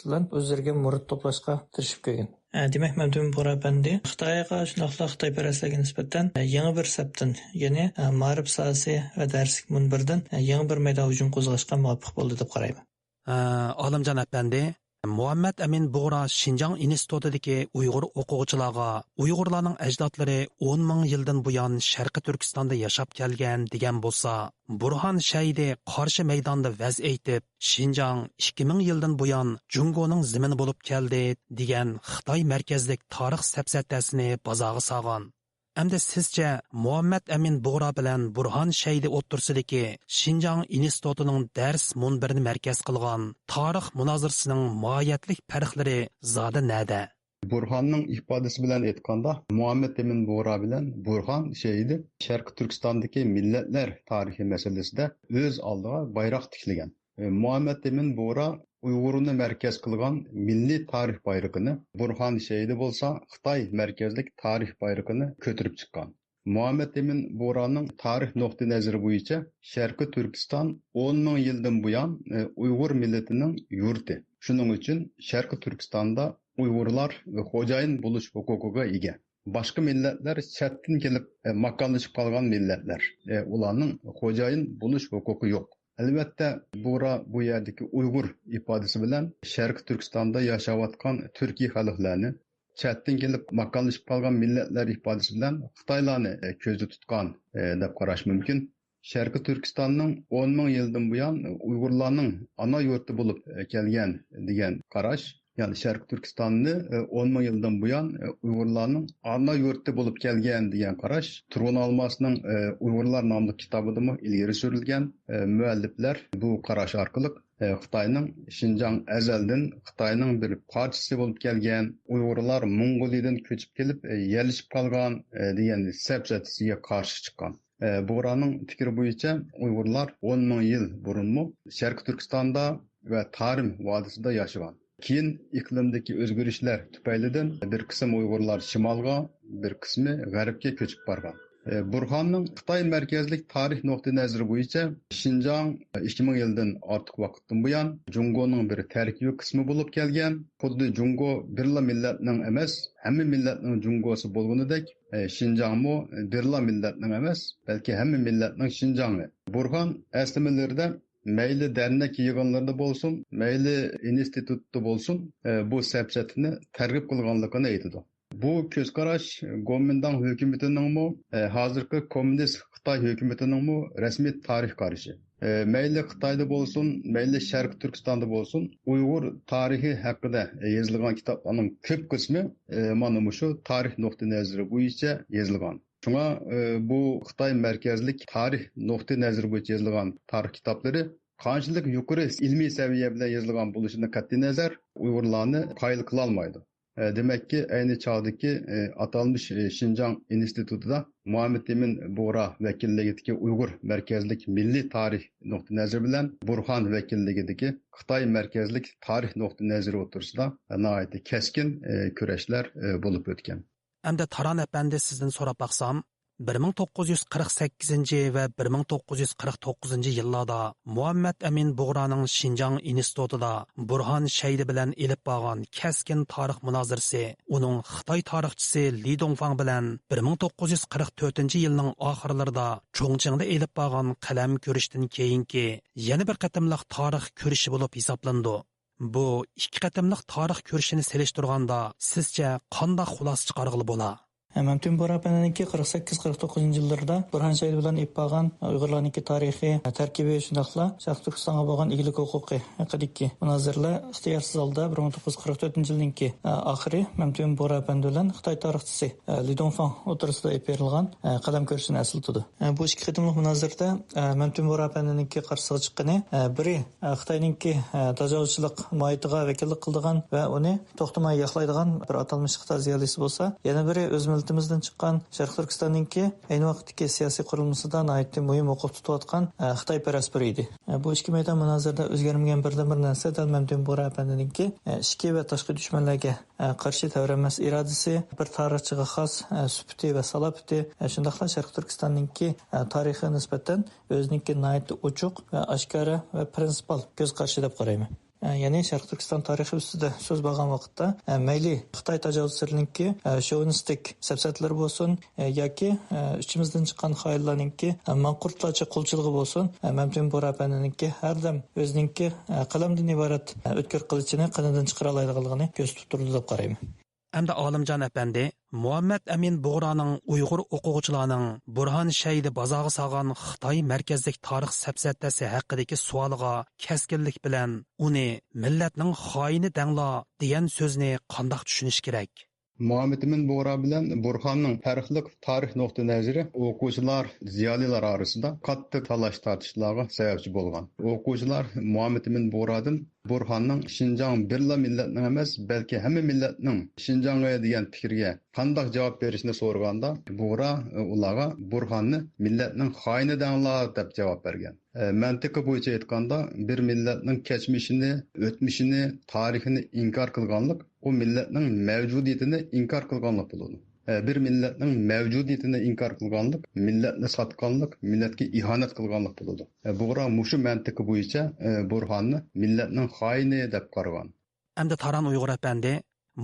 بىلەن ئۆزلىرىگە مۇرىت توپلاشقا تىرىشىپ كەلگەن. ئە، دېمەك، مەمتىمىن بۇغرا ئەپەندى خىتايغا، شۇنداقلا خىتايپەرەسلەرگە نىسبەتەن، ئە، يېڭى بىر سەپتىن، يەنى، ئە، مائارىپ ساھەسى ۋە دەرسلىك مۇنبىرىدىن، ئە، يېڭى بىر مەيدان ھۇجۇم قوزغاشقا مۇۋەپپەق بولدى دەپ قارايمەن. ئە، ئالىمجان ئەپەندى، مۇھەممەد ئەمىن بۇغرا شىنجاڭ ئىنستىتۇتىدىكى ئۇيغۇر ئوقۇغۇچىلارغا ئۇيغۇرلارنىڭ ئەجدادلىرى ئون مىڭ يىلدىن بۇيان شەرقىي تۈركىستاندا ياشاپ كەلگەن دېگەن بولسا، بۇرھان شەيدى قارشى مەيداندا ۋەز ئېيتىپ، شىنجاڭ ئىككى مىڭ يىلدىن بۇيان جۇڭگونىڭ زېمىنى بولۇپ كەلدى دېگەن خىتاي مەركەزلىك تارىخ سەپسەتەسىنى بازارغا سالغان. ئەمدى سىزچە، مۇھەممەد ئەمىن بۇغرا بىلەن بۇرھان شەيدى ئوتتۇرىسىدىكى شىنجاڭ ئىنستىتۇتىنىڭ دەرس مۇنبىرىنى مەركەز قىلغان تارىخ مۇنازىرىسىنىڭ ماھىيەتلىك پەرقلىرى زادى نەدە؟ بۇرھاننىڭ ئىپادىسى بىلەن ئېيتقاندا، مۇھەممەد ئەمىن بۇغرا بىلەن بۇرھان شەيدى شەرقىي تۈركىستاندىكى مىللەتلەر تارىخى مەسىلىسىدە ئۆز ئالدىغا بايراق تىكلىگەن. ئى، مۇھەممەد ئەمىن بۇغرا ئۇيغۇرنى مەركەز قىلغان مىللىي تارىخ بايرىقىنى، بۇرھان شەيدى بولسا خىتاي مەركەزلىك تارىخ بايرىقىنى كۆتۈرۈپ چىققان. مۇھەممەد ئەمىن بۇغرانىڭ تارىخ نۇقتىئى نەزىرى بويىچە شەرقىي تۈركىستان ئون مىڭ يىلدىن بۇيان، ئى، ئۇيغۇر مىللىتىنىڭ يۇرتى. شۇنىڭ ئۈچۈن شەرقىي تۈركىستاندا ئۇيغۇرلار خوجايىن بولۇش ھوقۇقىغا ئىگە. باشقا مىللەتلەر چەتتىن كېلىپ، ئە، ماكانلىشىپ قالغان مىللەتلەر. ئە، ئۇلارنىڭ خوجايىن بولۇش ھوقۇقى يوق. ئەلۋەتتە، بۇغرا بۇ يەردىكى ئۇيغۇر ئىپادىسى بىلەن شەرقىي تۈركىستاندا ياشاۋاتقان تۈركىي خەلقلەرنى، چەتتىن كېلىپ ماكانلىشىپ قالغان مىللەتلەر ئىپادىسى بىلەن خىتايلارنى، ئە، كۆزدە تۇتقان، ئە، دەپ قاراش مۇمكىن. شەرقىي تۈركىستاننىڭ ئون مىڭ يىلدىن بۇيان ئۇيغۇرلارنىڭ ئانا يۇرتى بولۇپ كەلگەن دېگەن قاراش، يەنى شەرقىي تۈركىستاننى ئون مىڭ يىلدىن بۇيان ئۇيغۇرلارنىڭ ئانا يۇرتى بولۇپ كەلگەن دېگەن قاراش تۇرغۇن ئالماسنىڭ ئۇيغۇرلار ناملىق كىتابىدىمۇ ئىلگىرى سۈرۈلگەن. مۇئەللىپلەر بۇ قاراش ئارقىلىق خىتاينىڭ شىنجاڭ ئەزەلدىن خىتاينىڭ بىر پارچىسى بولۇپ كەلگەن، ئۇيغۇرلار موڭغۇلىيىدىن كۆچۈپ كېلىپ يەرلىشىپ قالغان دېگەن سەپسەتىسىگە قارشى چىققان. ئە، بۇغرانىڭ پىكرى بويىچە ئۇيغۇرلار ئون مىڭ يىل بۇرۇنمۇ شەرقىي تۈركىستاندا ۋە تارىم ۋادىسىدا ياشىغان. كېيىن ئىقلىمدىكى ئۆزگىرىشلەر تۈپەيلىدىن بىر قىسىم ئۇيغۇرلار شىمالغا، بىر قىسمى غەربكە كۆچۈپ بارغان. ئە، بۇرھاننىڭ خىتاي مەركەزلىك تارىخ نۇقتىئى نەزىرى بويىچە شىنجاڭ ئىككى مىڭ يىلدىن ئارتۇق ۋاقىتتىن بۇيان جۇڭگونىڭ بىر تەركىبىي قىسمى بولۇپ كەلگەن. خۇددى جۇڭگو بىرلا مىللەتنىڭ ئەمەس، ھەممە مىللەتنىڭ جۇڭگوسى بولغىنىدەك، ئە، شىنجاڭمۇ بىرلا مىللەتنىڭ ئەمەس، بەلكى ھەممە مىللەتنىڭ شىنجاڭى. بۇرھان ئەسلىمىلىرىدە مەيلى دەرنەك يىغىنلىرىدا بولسۇن، مەيلى ئىنستىتۇتتا بولسۇن، ئە، بۇ سەپسەتىنى تەرغىب قىلغانلىقىنى ئېيتىدۇ. بۇ كۆز قاراش گومىنداڭ ھۆكۈمىتىنىڭمۇ، ئە، ھازىرقى كوممۇنىست خىتاي ھۆكۈمىتىنىڭمۇ رەسمىي تارىخ قارىشى. ئە، مەيلى خىتايدا بولسۇن، مەيلى شەرقىي تۈركىستاندا بولسۇن، ئۇيغۇر تارىخى ھەققىدە يېزىلغان كىتابلارنىڭ كۆپ قىسمى، ئە، مانا مۇشۇ تارىخ نۇقتىئى نەزىرى بويىچە يېزىلغان. شۇڭا، ئە، بۇ خىتاي مەركەزلىك تارىخ نۇقتىئى نەزىرى بويىچە يېزىلغان تارىخ كىتابلىرى قانچىلىك يۇقىرى ئىلمىي سەۋىيە بىلەن يېزىلغان بولۇشىدىن قەتئىينەزەر، ئۇيغۇرلارنى قايىل قىلالمايدۇ. ئە، دېمەككى، ئەينى چاغدىكى، ئە، ئاتالمىش، ئە، شىنجاڭ ئىنستىتۇتىدا مۇھەممەد ئىمىن بۇغرا ۋەكىللىكىدىكى ئۇيغۇر مەركەزلىك مىللىي تارىخ نۇقتىئى نەزىرى بىلەن بۇرھان ۋەكىللىكىدىكى خىتاي مەركەزلىك تارىخ نۇقتىئى نەزىرى ئوتتۇرىسىدا ناھايىتى كەسكىن، ئە، كۈرەشلەر، ئە، بولۇپ ئۆتكەن. ئەمدى تاران ئەپەندى، سىزدىن سوراپ باقسام، بىر مىڭ توققۇز يۈز قىرىق سەككىزىنچى ۋە بىر مىڭ توققۇز يۈز قىرىق توققۇزىنچى يىللاردا مۇھەممەد ئەمىن بۇغرانىڭ شىنجاڭ ئىنستىتۇتىدا بۇرھان شەيدى بىلەن ئېلىپ بارغان كەسكىن تارىخ مۇنازىرىسى، ئۇنىڭ خىتاي تارىخچىسى لى دۇڭفاڭ بىلەن بىر مىڭ توققۇز يۈز قىرىق تۆتىنچى يىلنىڭ ئاخىرلىرىدا چۇڭچىڭدا ئېلىپ بارغان قەلەم كۆرۈشتىن كېيىنكى يەنە بىر قېتىملىق تارىخ كۆرۈشى بولۇپ ھېسابلىنىدۇ. بۇ ئىككى قېتىملىق تارىخ كۆرۈشىنى سېلىشتۇرغاندا، سىزچە قانداق خۇلاسە چىقارغىلى بولا؟ مەمتىمىن بۇغرا ئەپەندىنىڭكى قىرىق سەككىز، قىرىق توققۇزىنچى يىللىرىدا بۇرھان شەيدى بىلەن ئېلىپ بارغان ئۇيغۇرلارنىڭكى تارىخى، تەركىبى، شۇنداقلا شەرقىي تۈركىستانغا بولغان ئىگىلىك ھوقۇقى ھەققىدىكى مۇنازىرىلەر ئىختىيارسىز ھالدا بىر مىڭ توققۇز يۈز قىرىق تۆتىنچى يىلنىڭكى ئاخىرى مەمتىمىن بۇغرا ئەپەندى بىلەن خىتاي تارىخچىسى لى دۇڭفاڭ ئوتتۇرىسىدا ئېلىپ بېرىلغان قەلەم كۆرۈشىنى ئەسلىتىدۇ. بۇ ئىككى قېتىملىق مۇنازىرىدە مەمتىمىن بۇغرا ئەپەندىنىڭكى قارشىسىغا چىققىنى، بىرى، خىتاينىڭكى، ئە، تاجاۋۇزچىلىق ماھىيىتىغا ۋەكىللىك قىلىدىغان ۋە ئۇنى توختىماي ياقلايدىغان بىر ئاتالمىش خىتاي زىيالىيسى بولسا، يەنە بىرى ئۆز مىللىتىمىزدىن چىققان شەرقىي تۈركىستاننىڭكى ئەينى ۋاقىتتىكى سىياسىي قۇرۇلمىسىدا ناھايىتى مۇھىم ھوقۇق تۇتۇۋاتقان، ئە، خىتايپەرەس بىرى ئىدى. ئە، بۇ ئىككى مەيدان مۇنازىرىدە ئۆزگەرمىگەن بىردىنبىر نەرسە دەل مەمتىمىن بۇغرا ئەپەندىنىڭكى، ئە، ئىچكى ۋە تاشقى دۈشمەنلەرگە، ئە، قارشى تەۋرەنمەس ئىرادىسى، بىر تارىخچىغا خاس، ئە، سۈپىتى ۋە سالاپىتى، ئە، شۇنداقلا شەرقىي تۈركىستاننىڭكى، ئە، تارىخىغا نىسبەتەن ئۆزىنىڭكى ناھايىتى ئوچۇق ۋە ئاشكارا ۋە پرىنسىپال كۆز قارىشى دەپ قارايمەن. ئە، يەنى شەرقىي تۈركىستان تارىخى ئۈستىدە سۆز بارغان ۋاقىتتا، ئە، مەيلى خىتاي تاجاۋۇزچىلىرىنىڭكى، ئە، شوۋىنىستىك سەپسەتىلىرى بولسۇن، ئە، ياكى، ئە، ئىچىمىزدىن چىققان خائىنلارنىڭكى، ئە، ماڭقۇرتلارچە قولچىلىقى بولسۇن، ئە، مەمتىمىن بۇغرا ئەپەندىنىڭكى ھەردەم ئۆزىنىڭكى، ئە، قەلەمدىن ئىبارەت، ئە، ئۆتكۈر قىلىچىنى قېنىدىن چىقىرالايدىغانلىقىنى كۆرسىتىپ تۇرىدۇ دەپ قارايمەن. ئەمدى ئالىمجان ئەپەندى مۇھەممەد ئەمىن بۇغرانىڭ ئۇيغۇر ئوقۇغۇچىلارنىڭ بۇرھان شەيدە بازارغا سالغان خىتاي مەركەزلىك تارىخ سەپسەتەسى ھەققىدىكى سوئالىغا كەسكىنلىك بىلەن ئۇنى مىللەتنىڭ خائىنى دەڭلا دېگەن سۆزنى قانداق چۈشىنىش كېرەك؟ مۇھەممەد ئەمىن بۇغرا بىلەن بۇرھاننىڭ پەرقلىق تارىخ نۇقتىئى نەزىرى ئوقۇغۇچىلار، زىيالىيلار ئارىسىدا قاتتىق تالاش-تارتىشلارغا سەۋەبچى بولغان. ئوقۇغۇچىلار مۇھەممەد ئەمىن بۇغرادىن بۇرھاننىڭ شىنجاڭ بىرلا مىللەتنىڭ ئەمەس، بەلكى ھەممە مىللەتنىڭ شىنجاڭى دېگەن پىكىرگە قانداق جاۋاب بېرىشنى سورىغاندا، بۇغرا، ئۇلارغا بۇرھاننى مىللەتنىڭ خائىنى دەڭلار دەپ جاۋاب بەرگەن. ئە، مەنتىقى بويىچە ئېيتقاندا، بىر مىللەتنىڭ كەچمىشىنى، ئۆتمۈشىنى، تارىخىنى ئىنكار قىلغانلىق ئۇ مىللەتنىڭ مەۋجۇدىيىتىنى ئىنكار قىلغانلىق بولىدۇ. ئە، بىر مىللەتنىڭ مەۋجۇدىيىتىنى ئىنكار قىلغانلىق، مىللەتنى ساتقانلىق، مىللەتكە ئىھانەت قىلغانلىق بولىدۇ. ئە، بۇغرا مۇشۇ مەنتىقى بويىچە، ئە، بۇرھاننى مىللەتنىڭ خائىنى دەپ قارىغان. ئەمدى تاران ئۇيغۇر ئەپەندى،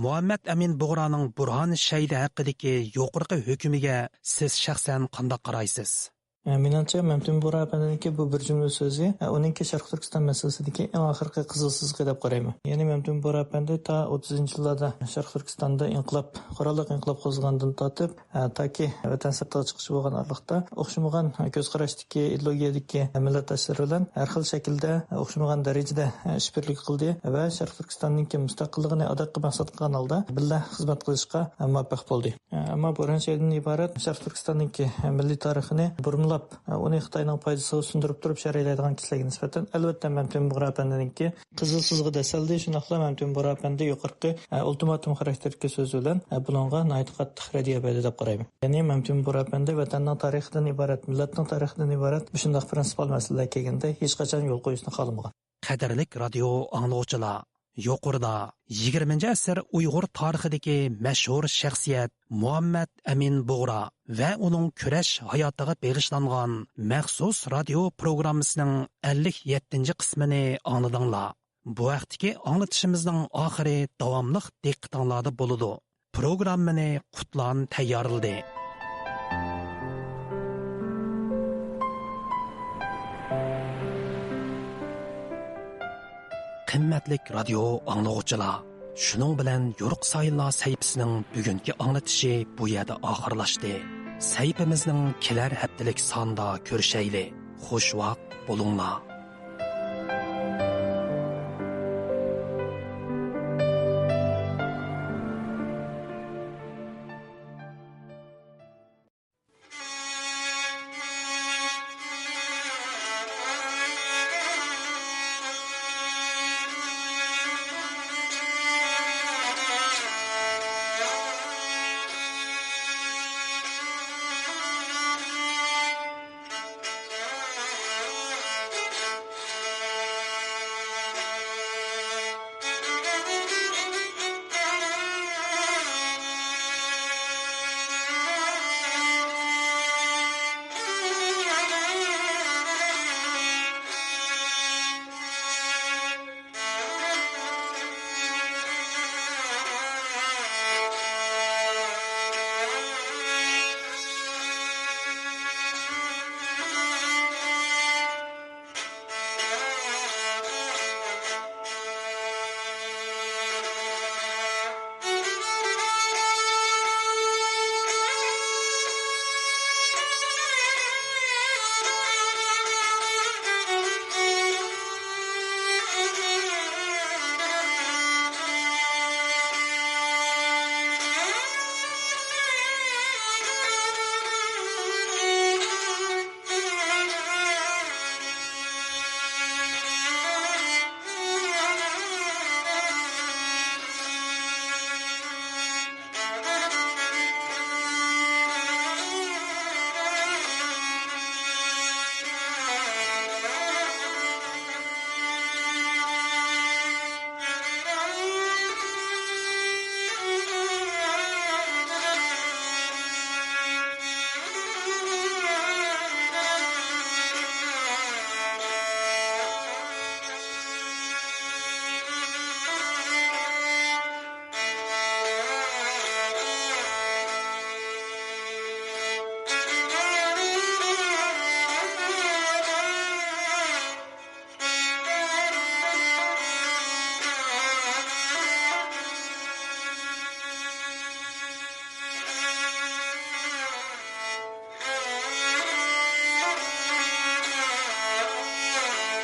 مۇھەممەد ئەمىن بۇغرانىڭ بۇرھان شەيدە ھەققىدىكى يۇقىرىقى ھۆكمىگە سىز شەخسەن قانداق قارايسىز؟ ئە، مېنىڭچە، مەمتىمىن بۇغرا ئەپەندىنىڭكى بۇ بىر جۈملە سۆزى، ئە، ئۇنىڭكى شەرقىي تۈركىستان مەسىلىسىدىكى ئەڭ ئاخىرقى قىزىل سىزىقى دەپ قارايمەن. يەنى مەمتىمىن بۇغرا ئەپەندى تا ئوتتۇزىنچى يىللاردا شەرقىي تۈركىستاندا ئىنقىلاب، قوراللىق ئىنقىلاب قوزغىغاندىن تارتىپ، ئە، تاكى ۋەتەن سىرتىغا چىقىشى بولغان ئارىلىقتا ئوخشىمىغان كۆز قاراشتىكى، ئىدېئولوگىيەدىكى مىللەتداشلىرى بىلەن ھەر خىل شەكىلدە ئوخشىمىغان دەرىجىدە ئىشبىرلىكى قىلدى ۋە شەرقىي تۈركىستاننىڭكى مۇستەقىللىقىنى ئاداققى مەقسەت قىلغان ھالدا بىللە خىزمەت قىلىشقا مۇۋەپپەق بولدى. ئەمما بۇرھان شەيدىدىن ئىبارەت شەرقىي تۈركىستاننىڭكى مىللىي تارىخىنى بۇرمىلاپ، ئۇنى خىتاينىڭ پايدىسىغا سۇندۇرۇپ تۇرۇپ شەرھلەيدىغان كىشىلەرگە نىسبەتەن، ئەلۋەتتە، مەمتىمىن بۇغرا ئەپەندىنىڭكى قىزىل سىزىقى دەسسەلدى، شۇنداقلا مەمتىمىن بۇغرا ئەپەندى يۇقىرىقى، ئە، ئۇلتىماتۇم خاراكتېرىدىكى سۆزى بىلەن، ئە، بۇنىڭغا ناھايىتى قاتتىق رەددىيە بەردى دەپ قارايمەن. يەنى مەمتىمىن بۇغرا ئەپەندى ۋەتەننىڭ تارىخىدىن ئىبارەت، مىللەتنىڭ تارىخىدىن ئىبارەت مۇشۇنداق پىرىنسىپال مەسىلىلەر كەلگەندە ھېچقاچان يول قويۇشنى خالىمىغان. قەدىرلىك رادىيو ئاڭلىغۇچىلار، يۇقىرىدا يىگىرمىنچى ئەسىر ئۇيغۇر تارىخىدىكى مەشھۇر شەخسىيەت مۇھەممەد ئەمىن بۇغرا ۋە ئۇنىڭ كۈرەش ھاياتىغا بېغىشلانغان مەخسۇس رادىيو پروگراممىسىنىڭ ئەللىك يەتتىنچى قىسمىنى ئاڭلىدىڭلار. بۇ ھەقتىكى ئاڭلىتىشىمىزنىڭ ئاخىرى داۋاملىق دىققىتىڭلاردا بولىدۇ. پروگراممىنى قۇتلان تەييارلىدى. قىممەتلىك رادىيو ئاڭلىغۇچىلار، شۇنىڭ بىلەن يورۇق سايىنلار سەھىپىسىنىڭ بۈگۈنكى ئاڭلىتىشى بۇ يەردە ئاخىرلاشتى. سەھىپىمىزنىڭ كېلەر ھەپتىلىك سانىدا كۆرۈشەيلى. خۇش ۋاقىت بولۇڭلار.